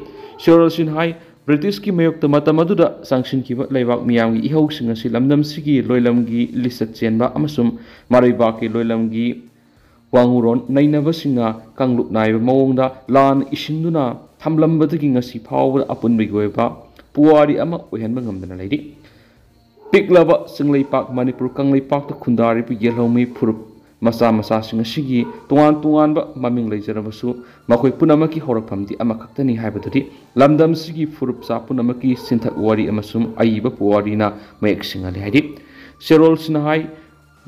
ꯆꯦꯔꯣꯜꯁꯤꯅ ꯍꯥꯏ, ꯕ꯭ꯔꯤꯇꯤꯁꯀꯤ ꯃꯥꯌꯣꯛꯇ ꯃꯇꯝ ꯑꯗꯨꯗ ꯆꯪꯁꯤꯟꯈꯤꯕ ꯂꯩꯕꯥꯛ ꯃꯤꯌꯥꯝꯒꯤ ꯏꯍꯧꯁꯤꯡ ꯑꯁꯤ ꯂꯝꯗꯝꯁꯤꯒꯤ ꯂꯣꯏꯂꯝꯒꯤ ꯂꯤꯆꯠ ꯆꯦꯟꯕ ꯑꯃꯁꯨꯡ ꯃꯔꯩꯕꯥꯛꯀꯤ ꯂꯣꯏꯂꯝꯒꯤ ꯋꯥꯉꯨꯔꯣꯟ ꯅꯩꯅꯕꯁꯤꯡꯅ ꯀꯥꯡꯂꯨꯞ ꯅꯥꯏꯕ ꯃꯑꯣꯡꯗ ꯂꯥꯟ ꯏꯁꯤꯟꯗꯨꯅ ꯊꯝꯂꯝꯕꯗꯒꯤ ꯉꯁꯤ ꯐꯥꯎꯕꯗ ꯑꯄꯨꯟꯕꯒꯤ ꯑꯣꯏꯕ ꯄꯨꯋꯥꯔꯤ ꯑꯃ ꯑꯣꯏꯍꯟꯕ ꯉꯝꯗꯅ ꯂꯩꯔꯤ꯫ ꯄꯤꯛꯂꯕ ꯆꯤꯡꯂꯩꯄꯥꯛ ꯃꯅꯤꯄꯨꯔ ꯀꯪꯂꯩꯄꯥꯛꯇ ꯈꯨꯟꯗꯥꯔꯤꯕ ꯌꯦꯜꯍꯧꯃꯤ ꯐꯨꯔꯨꯞ ꯃꯆꯥ ꯃꯆꯥꯁꯤꯡ ꯑꯁꯤꯒꯤ ꯇꯣꯉꯥꯟ ꯇꯣꯉꯥꯟꯕ ꯃꯃꯤꯡ ꯂꯩꯖꯔꯕꯁꯨ, ꯃꯈꯣꯏ ꯄꯨꯝꯅꯃꯛꯀꯤ ꯍꯧꯔꯛꯐꯝꯗꯤ ꯑꯃꯈꯛꯇꯅꯤ ꯍꯥꯏꯕꯗꯨꯗꯤ ꯂꯝꯗꯝꯁꯤꯒꯤ ꯐꯨꯔꯨꯞ ꯆꯥ ꯄꯨꯝꯅꯃꯛꯀꯤ ꯆꯤꯟꯊꯛ ꯋꯥꯔꯤ ꯑꯃꯁꯨꯡ ꯑꯏꯕ ꯄꯨꯋꯥꯔꯤꯅ ꯃꯌꯦꯛ ꯁꯦꯡꯍꯜꯂꯤ ꯍꯥꯏꯔꯤ꯫ ꯆꯦꯔꯣꯜꯁꯤꯅ ꯍꯥꯏ,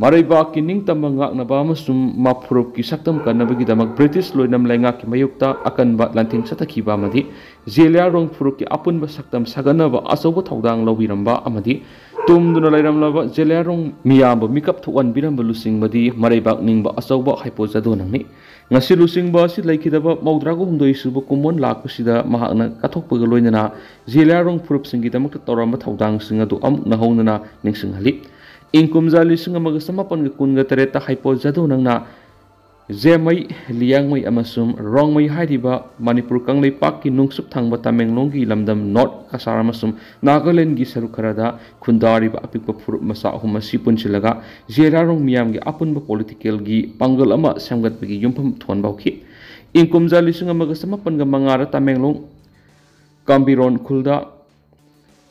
ꯃꯔꯩꯕꯥꯛꯀꯤ ꯅꯤꯡꯇꯝꯕ ꯉꯥꯛꯅꯕ ꯑꯃꯁꯨꯡ ꯃꯐꯨꯔꯨꯞꯀꯤ ꯁꯛꯇꯝ ꯀꯟꯅꯕꯒꯤꯗꯃꯛ ꯕ꯭ꯔꯤꯇꯤꯁ ꯂꯣꯏꯅꯝ ꯂꯩꯉꯥꯛꯀꯤ ꯃꯥꯌꯣꯛꯇ ꯑꯀꯟꯕ ꯂꯥꯟꯊꯦꯡ ꯆꯠꯊꯈꯤꯕ ꯑꯃꯗꯤ ꯖꯦꯂꯤꯌꯥꯔꯣꯡ ꯐꯨꯔꯨꯞꯀꯤ ꯑꯄꯨꯟꯕ ꯁꯛꯇꯝ ꯁꯥꯒꯠꯅꯕ ꯑꯆꯧꯕ ꯊꯧꯗꯥꯡ ꯂꯧꯕꯤꯔꯝꯕ ꯑꯃꯗꯤ ꯇꯨꯝꯗꯨꯅ ꯂꯩꯔꯝꯂꯕ ꯖꯦꯂꯤꯌꯥꯔꯣꯡ ꯃꯤꯌꯥꯝꯕꯨ ꯃꯤꯀꯞ ꯊꯣꯛꯍꯟꯕꯤꯔꯝꯕ ꯂꯨꯆꯤꯡꯕꯗꯤ ꯃꯔꯩꯕꯥꯛ ꯅꯤꯡꯕ ꯑꯆꯧꯕ ꯍꯩꯄꯣ ꯖꯥꯗꯣꯅꯪꯅꯤ꯫ ꯉꯁꯤ ꯂꯨꯆꯤꯡꯕ ꯑꯁꯤ ꯂꯩꯈꯤꯗꯕ ꯃꯧꯗ꯭ꯔꯥꯒ ꯍꯨꯝꯗꯣꯏ ꯁꯨꯕ ꯀꯨꯝꯑꯣꯟ ꯂꯥꯛꯄꯁꯤꯗ ꯃꯍꯥꯛꯅ ꯀꯠꯊꯣꯛꯄꯒ ꯂꯣꯏꯅꯅ ꯖꯤꯂꯤꯌꯥꯔꯣꯡ ꯐꯨꯔꯨꯞꯁꯤꯡꯒꯤꯗꯃꯛꯇ ꯇꯧꯔꯝꯕ ꯊꯧꯗꯥꯡꯁꯤꯡ ꯑꯗꯨ ꯑꯃꯨꯛ ꯅꯧꯍꯧꯅꯅ ꯅꯤꯡꯁꯤꯡꯍꯜꯂꯤ꯫ ꯏꯪ ꯀꯨꯝꯖꯥ ꯂꯤꯁꯤꯡ ꯑꯃꯒ ꯆꯃꯥꯄꯟꯒ ꯀꯨꯟꯒ ꯇꯔꯦꯠꯇ ꯍꯩꯄꯣ ꯖꯥꯗꯣꯅꯪꯅ ꯖꯦꯃꯩ, ꯂꯤꯌꯥꯡꯃꯩ ꯑꯃꯁꯨꯡ ꯔꯣꯡꯃꯩ ꯍꯥꯏꯔꯤꯕ ꯃꯅꯤꯄꯨꯔ ꯀꯪꯂꯩꯄꯥꯛꯀꯤ ꯅꯣꯡꯆꯨꯞ ꯊꯪꯕ ꯇꯃꯦꯡꯂꯣꯡꯒꯤ ꯂꯝꯗꯝ ꯅꯣꯔꯠ ꯀꯁꯥꯔ ꯑꯃꯁꯨꯡ ꯅꯥꯒꯥꯂꯦꯟꯒꯤ ꯁꯔꯨꯛ ꯈꯔꯗ ꯈꯨꯟꯗꯥꯔꯤꯕ ꯑꯄꯤꯛꯄ ꯐꯨꯔꯨꯞ ꯃꯆꯥ ꯑꯍꯨꯝ ꯑꯁꯤ ꯄꯨꯟꯁꯤꯜꯂꯒ ꯖꯤꯂꯤꯌꯥꯔꯣꯡ ꯃꯤꯌꯥꯝꯒꯤ ꯑꯄꯨꯟꯕ ꯄꯣꯂꯤꯇꯤꯀꯦꯜꯒꯤ ꯄꯥꯡꯒꯜ ꯑꯃ ꯁꯦꯝꯒꯠꯄꯒꯤ ꯌꯨꯝꯐꯝ ꯊꯣꯟꯕ ꯍꯧꯈꯤ꯫ ꯏꯪ ꯀꯨꯝꯖꯥ ꯂꯤꯁꯤꯡ ꯑꯃꯒ ꯆꯃꯥꯄꯟꯒ ꯃꯉꯥꯗ ꯇꯃꯦꯡꯂꯣꯡ ꯀꯥꯝꯕꯤꯔꯣꯟ ꯈꯨꯜꯗ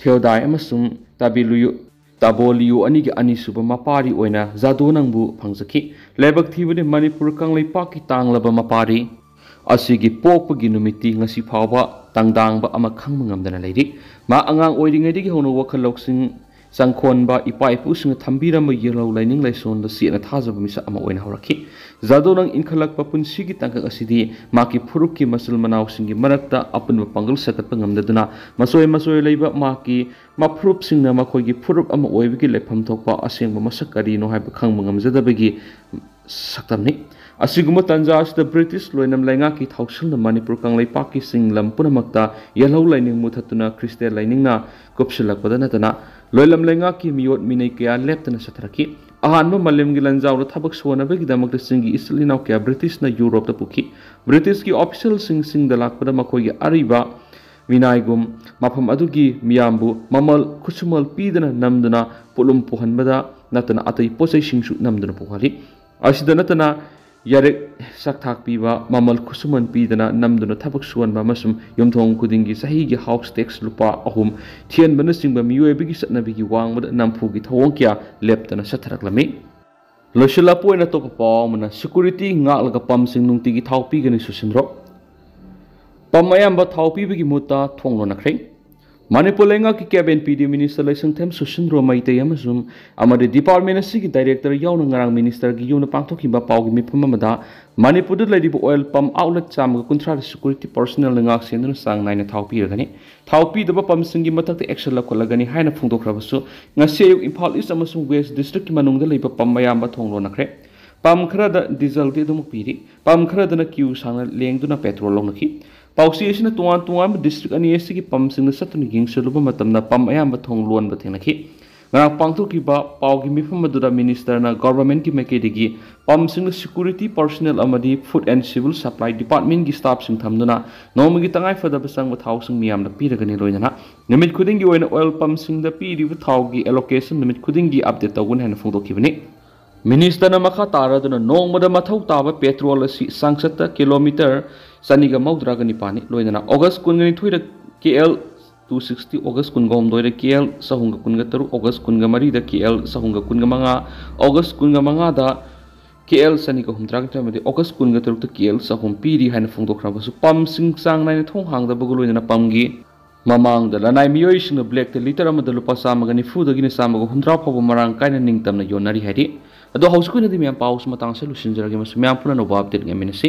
ꯊꯦꯑꯣꯗꯥꯏ ꯑꯃꯁꯨꯡ ꯇꯥꯕꯤꯂꯨꯌꯨ, ꯇꯥꯕꯣꯂꯤꯌꯨ ꯑꯅꯤꯒꯤ ꯑꯅꯤꯁꯨꯕ ꯃꯄꯥꯔꯤ ꯑꯣꯏꯅ ꯖꯥꯗꯣꯅꯪꯕꯨ ꯐꯪꯖꯈꯤ꯫ ꯂꯥꯏꯕꯛ ꯊꯤꯕꯗꯤ ꯃꯅꯤꯄꯨꯔ ꯀꯪꯂꯩꯄꯥꯛꯀꯤ ꯇꯥꯡꯂꯕ ꯃꯄꯥꯔꯤ ꯑꯁꯤꯒꯤ ꯄꯣꯛꯄꯒꯤ ꯅꯨꯃꯤꯠꯇꯤ ꯉꯁꯤ ꯐꯥꯎꯕ ꯇꯥꯡꯗꯥꯡꯕ ꯑꯃ ꯈꯪꯕ ꯉꯝꯗꯅ ꯂꯩꯔꯤ꯫ ꯃꯥ ꯑꯉꯥꯡ ꯑꯣꯏꯔꯤꯉꯩꯗꯒꯤ ꯍꯧꯅ ꯋꯥꯈꯜ ꯂꯧꯁꯤꯡ ꯆꯪꯈꯣꯟꯕ ꯏꯄꯥ ꯏꯄꯨꯁꯤꯡꯅ ꯊꯝꯕꯤꯔꯝꯕ ꯌꯦꯜꯍꯧ ꯂꯥꯏꯅꯤꯡ ꯂꯥꯏꯁꯣꯟꯗ ꯆꯦꯠꯅ ꯊꯥꯖꯕ ꯃꯤꯁꯛ ꯑꯃ ꯑꯣꯏꯅ ꯍꯧꯔꯛꯈꯤ꯫ ꯖꯥꯗꯣꯅꯪ ꯏꯟꯈꯠꯂꯛꯄ ꯄꯨꯟꯁꯤꯒꯤ ꯇꯥꯡꯀꯛ ꯑꯁꯤꯗꯤ ꯃꯍꯥꯛꯀꯤ ꯐꯨꯔꯨꯞꯀꯤ ꯃꯆꯤꯜ ꯃꯅꯥꯎꯁꯤꯡꯒꯤ ꯃꯔꯛꯇ ꯑꯄꯨꯟꯕ ꯄꯥꯡꯒꯜ ꯁꯦꯝꯒꯠꯄ ꯉꯝꯗꯗꯨꯅ ꯃꯆꯣꯏ ꯃꯆꯣꯏ ꯂꯩꯕ ꯃꯍꯥꯛꯀꯤ ꯃꯐꯨꯔꯨꯞꯁꯤꯡꯅ ꯃꯈꯣꯏꯒꯤ ꯐꯨꯔꯨꯞ ꯑꯃ ꯑꯣꯏꯕꯒꯤ ꯂꯩꯐꯝ ꯊꯣꯛꯄ ꯑꯁꯦꯡꯕ ꯃꯁꯛ ꯀꯔꯤꯅꯣ ꯍꯥꯏꯕ ꯈꯪꯕ ꯉꯝꯖꯗꯕꯒꯤ ꯁꯛꯇꯝꯅꯤ꯫ ꯑꯁꯤꯒꯨꯝꯕ ꯇꯥꯟꯖꯥ ꯑꯁꯤꯗ ꯕ꯭ꯔꯤꯇꯤꯁ ꯂꯣꯏꯅꯝ ꯂꯩꯉꯥꯛꯀꯤ ꯊꯧꯁꯤꯜꯅ ꯃꯅꯤꯄꯨꯔ ꯀꯪꯂꯩꯄꯥꯛꯀꯤ ꯆꯤꯡ ꯂꯝ ꯄꯨꯝꯅꯃꯛꯇ ꯌꯦꯜꯍꯧ ꯂꯥꯏꯅꯤꯡ ꯃꯨꯊꯠꯇꯨꯅ ꯈ꯭ꯔꯤꯁꯇꯤꯌꯥꯟ ꯂꯥꯏꯅꯤꯡꯅ ꯀꯨꯞꯁꯤꯜꯂꯛꯄꯗ ꯅꯠꯇꯅ ꯂꯣꯏꯂꯝ ꯂꯩꯉꯥꯛꯀꯤ ꯃꯤꯑꯣꯠ ꯃꯤꯅꯩ ꯀꯌꯥ ꯂꯦꯞꯇꯅ ꯆꯠꯊꯔꯛꯈꯤ꯫ ꯑꯍꯥꯟꯕ ꯃꯥꯂꯦꯝꯒꯤ ꯂꯥꯟꯖꯥꯎꯗ ꯊꯕꯛ ꯁꯨꯍꯟꯅꯕꯒꯤꯗꯃꯛꯇ ꯆꯤꯡꯒꯤ ꯏꯆꯤꯜ ꯏꯅꯥꯎ ꯀꯌꯥ ꯕ꯭ꯔꯤꯇꯤꯁꯅ ꯌꯨꯔꯣꯞꯇ ꯄꯨꯈꯤ꯫ ꯕ꯭ꯔꯤꯇꯤꯁꯀꯤ ꯑꯣꯐꯤꯁꯤꯌꯦꯜꯁꯤꯡ ꯆꯤꯡꯗ ꯂꯥꯛꯄꯗ ꯃꯈꯣꯏꯒꯤ ꯑꯔꯤꯕ ꯃꯤꯅꯥꯏꯒꯨꯝ ꯃꯐꯝ ꯑꯗꯨꯒꯤ ꯃꯤꯌꯥꯝꯕꯨ ꯃꯃꯜ ꯈꯨꯠꯁꯨꯃꯜ ꯄꯤꯗꯅ ꯅꯝꯗꯨꯅ ꯄꯣꯠꯂꯨꯝ ꯄꯨꯍꯟꯕꯗ ꯅꯠꯇꯅ ꯑꯇꯩ ꯄꯣꯠꯆꯩꯁꯤꯡꯁꯨ ꯅꯝꯗꯨꯅ ꯄꯨꯍꯜꯂꯤ꯫ ꯑꯁꯤꯗ ꯅꯠꯇꯅ ꯌꯥꯔꯦꯛ ꯆꯥꯛꯊꯥꯛ ꯄꯤꯕ, ꯃꯃꯜ ꯈꯨꯠꯁꯨꯃꯟ ꯄꯤꯗꯅ ꯅꯝꯗꯨꯅ ꯊꯕꯛ ꯁꯨꯍꯟꯕ ꯑꯃꯁꯨꯡ ꯌꯨꯝꯊꯣꯡ ꯈꯨꯗꯤꯡꯒꯤ ꯆꯍꯤꯒꯤ ꯍꯥꯎꯁ ꯇꯦꯛꯁ ꯂꯨꯄꯥ ꯑꯍꯨꯝ ꯊꯤꯍꯟꯕꯅꯆꯤꯡꯕ ꯃꯤꯑꯣꯏꯕꯒꯤ ꯆꯠꯅꯕꯤꯒꯤ ꯋꯥꯡꯃꯗ ꯅꯝꯐꯨꯒꯤ ꯊꯧꯑꯣꯡ ꯀꯌꯥ ꯂꯦꯞꯇꯅ ꯆꯠꯊꯔꯛꯂꯝꯃꯤ꯫ ꯂꯣꯏꯁꯤꯜꯂꯛꯄ ꯑꯣꯏꯅ ꯑꯇꯣꯞꯄ ꯄꯥꯎ ꯑꯃꯅ ꯁꯦꯀ꯭ꯌꯨꯔꯤꯇꯤ ꯉꯥꯛꯂꯒ ꯄꯝꯁꯤꯡ ꯅꯨꯡꯇꯤꯒꯤ ꯊꯥꯎ ꯄꯤꯒꯅꯤ ꯁꯨꯁꯤꯟꯗ꯭ꯔꯣ꯫ ꯄꯝ ꯑꯌꯥꯝꯕ ꯊꯥꯎ ꯄꯤꯕꯒꯤ ꯃꯍꯨꯠꯇ ꯊꯣꯡ ꯂꯣꯟꯅꯈ꯭ꯔꯦ꯫ ꯃꯅꯤꯄꯨꯔ ꯂꯩꯉꯥꯛꯀꯤ ꯀꯦꯕꯤꯟ ꯄꯤ ꯗꯤ ꯃꯤꯅꯤꯁꯇꯔ ꯂꯩꯁꯪꯊꯦꯝ ꯁꯨꯁꯤꯟꯗ꯭ꯔꯣ ꯃꯩꯇꯩ ꯑꯃꯁꯨꯡ ꯑꯃꯗꯤ ꯗꯤꯄꯥꯔꯠꯃꯦꯟ ꯑꯁꯤꯒꯤ ꯗꯥꯏꯔꯦꯛꯇꯔ ꯌꯥꯎꯅ ꯉꯔꯥꯡ ꯃꯤꯅꯤꯁꯇꯔꯒꯤ ꯌꯨꯝꯗ ꯄꯥꯡꯊꯣꯛꯈꯤꯕ ꯄꯥꯎꯒꯤ ꯃꯤꯐꯝ ꯑꯃꯗ ꯃꯅꯤꯄꯨꯔꯗ ꯂꯩꯔꯤꯕ ꯑꯣꯏꯜ ꯄꯝ ꯑꯥꯎꯠꯂꯦꯠ ꯆꯥꯝꯃꯒ ꯀꯨꯟꯊ꯭ꯔꯥꯗ ꯁꯦꯀ꯭ꯌꯨꯔꯤꯇꯤ ꯄꯔꯁꯣꯅꯦꯜꯅ ꯉꯥꯛ ꯁꯦꯟꯗꯨꯅ ꯆꯥꯡ ꯅꯥꯏꯅ ꯊꯥꯎ ꯄꯤꯔꯒꯅꯤ꯫ ꯊꯥꯎ ꯄꯤꯗꯕ ꯄꯝꯁꯤꯡꯒꯤ ꯃꯊꯛꯇ ꯑꯦꯛꯁꯟ ꯂꯧꯈꯠꯂꯒꯅꯤ ꯍꯥꯏꯅ ꯐꯣꯡꯗꯣꯛꯈ꯭ꯔꯕꯁꯨ, ꯉꯁꯤ ꯑꯌꯨꯛ ꯏꯝꯐꯥꯜ ꯏꯁ ꯑꯃꯁꯨꯡ ꯋꯦꯁ ꯗꯤꯁꯇ꯭ꯔꯤꯛꯀꯤ ꯃꯅꯨꯡꯗ ꯂꯩꯕ ꯄꯝ ꯑꯌꯥꯝꯕ ꯊꯣꯡ ꯂꯣꯟꯅꯈ꯭ꯔꯦ꯫ ꯄꯝ ꯈꯔꯗ ꯗꯤꯖꯜꯗꯤ ꯑꯗꯨꯃꯛ ꯄꯤꯔꯤ꯫ ꯄꯝ ꯈꯔꯗꯅ ꯀ꯭ꯌꯨ ꯁꯥꯡꯅ ꯂꯦꯡꯗꯨꯅ ꯄꯦꯇ꯭ꯔꯣꯜ ꯂꯧꯅꯈꯤ꯫ ꯄꯥꯎꯆꯦ ꯑꯁꯤꯅ ꯇꯣꯉꯥꯟ ꯇꯣꯉꯥꯟꯕ ꯗꯤꯁꯇ꯭ꯔꯤꯛ ꯑꯅꯤ ꯑꯁꯤꯒꯤ ꯄꯝꯁꯤꯡꯗ ꯆꯠꯇꯨꯅ ꯌꯦꯡꯁꯤꯜꯂꯨꯕ ꯃꯇꯝꯗ ꯄꯝ ꯑꯌꯥꯝꯕ ꯊꯣꯡ ꯂꯣꯟꯕ ꯊꯦꯡꯅꯈꯤ꯫ ꯉꯔꯥꯡ ꯄꯥꯡꯊꯣꯛꯈꯤꯕ ꯄꯥꯎꯒꯤ ꯃꯤꯐꯝ ꯑꯗꯨꯗ ꯃꯤꯅꯤꯁꯇꯔꯅ ꯒꯣꯚꯔꯟꯃꯦꯟꯠꯀꯤ ꯃꯥꯏꯀꯩꯗꯒꯤ ꯄꯝꯁꯤꯡꯗ ꯁꯦꯀ꯭ꯌꯨꯔꯤꯇꯤ ꯄꯔꯁꯣꯅꯦꯜ ꯑꯃꯗꯤ ꯐꯨꯗ ꯑꯦꯟ ꯁꯤꯚꯤꯜ ꯁꯄ꯭ꯂꯥꯏ ꯗꯤꯄꯥꯔꯠꯃꯦꯟꯠꯀꯤ ꯁ꯭ꯇꯥꯐꯁꯤꯡ ꯊꯝꯗꯨꯅ ꯅꯣꯡꯃꯒꯤ ꯇꯉꯥꯏꯐꯗꯕ ꯆꯪꯕ ꯊꯥꯎꯁꯤꯡ ꯃꯤꯌꯥꯝꯗ ꯄꯤꯔꯒꯅꯤ꯫ ꯂꯣꯏꯅꯅ ꯅꯨꯃꯤꯠ ꯈꯨꯗꯤꯡꯒꯤ ꯑꯣꯏꯅ ꯑꯣꯏꯜ ꯄꯝꯁꯤꯡꯗ ꯄꯤꯔꯤꯕ ꯊꯥꯎꯒꯤ ꯑꯦꯂꯣꯀꯦꯁꯟ ꯅꯨꯃꯤꯠ ꯈꯨꯗꯤꯡꯒꯤ ꯑꯞꯗꯦꯠ ꯇꯧꯒꯅꯤ ꯍꯥꯏꯅ ꯐꯣꯡꯗꯣꯛꯈꯤꯕꯅꯤ꯫ ꯃꯤꯅꯤꯁꯇꯔꯅ ꯃꯈꯥ ꯇꯥꯔꯗꯨꯅ ꯅꯣꯡꯃꯗ ꯃꯊꯧ ꯇꯥꯕ ꯄꯦꯇ꯭ꯔꯣꯜ ꯑꯁꯤ ꯆꯥꯡꯆꯠꯇ ꯀꯤꯂꯣꯃꯤꯇꯔ ꯆꯅꯤꯒ ꯃꯧꯗ꯭ꯔꯥꯒ ꯅꯤꯄꯥꯜꯅꯤ꯫ ꯂꯣꯏꯅꯅ ꯑꯣꯒꯁ ꯀꯨꯟꯒꯅꯤꯊꯣꯏꯗ ꯀꯦ ꯑꯦꯜ ꯇꯨ ꯁꯤꯛꯁꯇꯤ, ꯑꯣꯒꯁ ꯀꯨꯟꯒ ꯍꯨꯝꯗꯣꯏꯗ ꯀꯦ ꯑꯦꯜ ꯆꯍꯨꯝꯒ ꯀꯨꯟꯒ ꯇꯔꯨꯛ, ꯑꯣꯒꯁ ꯀꯨꯟꯒ ꯃꯔꯤꯗ ꯀꯦ ꯑꯦꯜ ꯆꯍꯨꯝꯒ ꯀꯨꯟꯒ ꯃꯉꯥ, ꯑꯣꯒꯁ ꯀꯨꯟꯒ ꯃꯉꯥꯗ ꯀꯦ ꯑꯦꯜ ꯆꯅꯤꯒ ꯍꯨꯝꯗ꯭ꯔꯥꯒ ꯅꯤꯊꯣꯏ ꯑꯃꯗꯤ ꯑꯣꯒꯁ ꯀꯨꯟꯒ ꯇꯔꯨꯛꯇ ꯀꯦ ꯑꯦꯜ ꯆꯍꯨꯝ ꯄꯤꯔꯤ ꯍꯥꯏꯅ ꯐꯣꯡꯗꯣꯛꯈ꯭ꯔꯕꯁꯨ, ꯄꯝꯁꯤꯡ ꯆꯥꯡ ꯅꯥꯏꯅ ꯊꯣꯡ ꯍꯥꯡꯗꯕꯒ ꯂꯣꯏꯅꯅ ꯄꯝꯒꯤ ꯃꯃꯥꯡꯗ ꯂꯅꯥꯏ ꯃꯤꯑꯣꯏꯁꯤꯡꯅ ꯕ꯭ꯂꯦꯛꯇ ꯂꯤꯇꯔ ꯑꯃꯗ ꯂꯨꯄꯥ ꯆꯥꯝꯃꯒ ꯅꯤꯐꯨꯗꯒꯤꯅ ꯆꯥꯝꯃꯒ ꯍꯨꯝꯗ꯭ꯔꯥ ꯐꯥꯎꯕ ꯃꯔꯥꯡ ꯀꯥꯏꯅ ꯅꯤꯡꯇꯝꯅ ꯌꯣꯟꯅꯔꯤ ꯍꯥꯏꯔꯤ꯫ ꯑꯗꯣ ꯍꯧꯖꯤꯛꯀꯤ ꯑꯣꯏꯅꯗꯤ ꯃꯌꯥꯝ ꯄꯥꯎꯁꯤ ꯃꯇꯥꯡꯁꯦ ꯂꯣꯏꯁꯤꯟꯖꯔꯒꯦ꯫ ꯃꯁꯤ ꯃꯌꯥꯝ ꯄꯨꯟꯅ ꯑꯅꯧꯕ ꯑꯞꯗꯦꯠ ꯉꯥꯏꯃꯤꯟꯅꯁꯤ꯫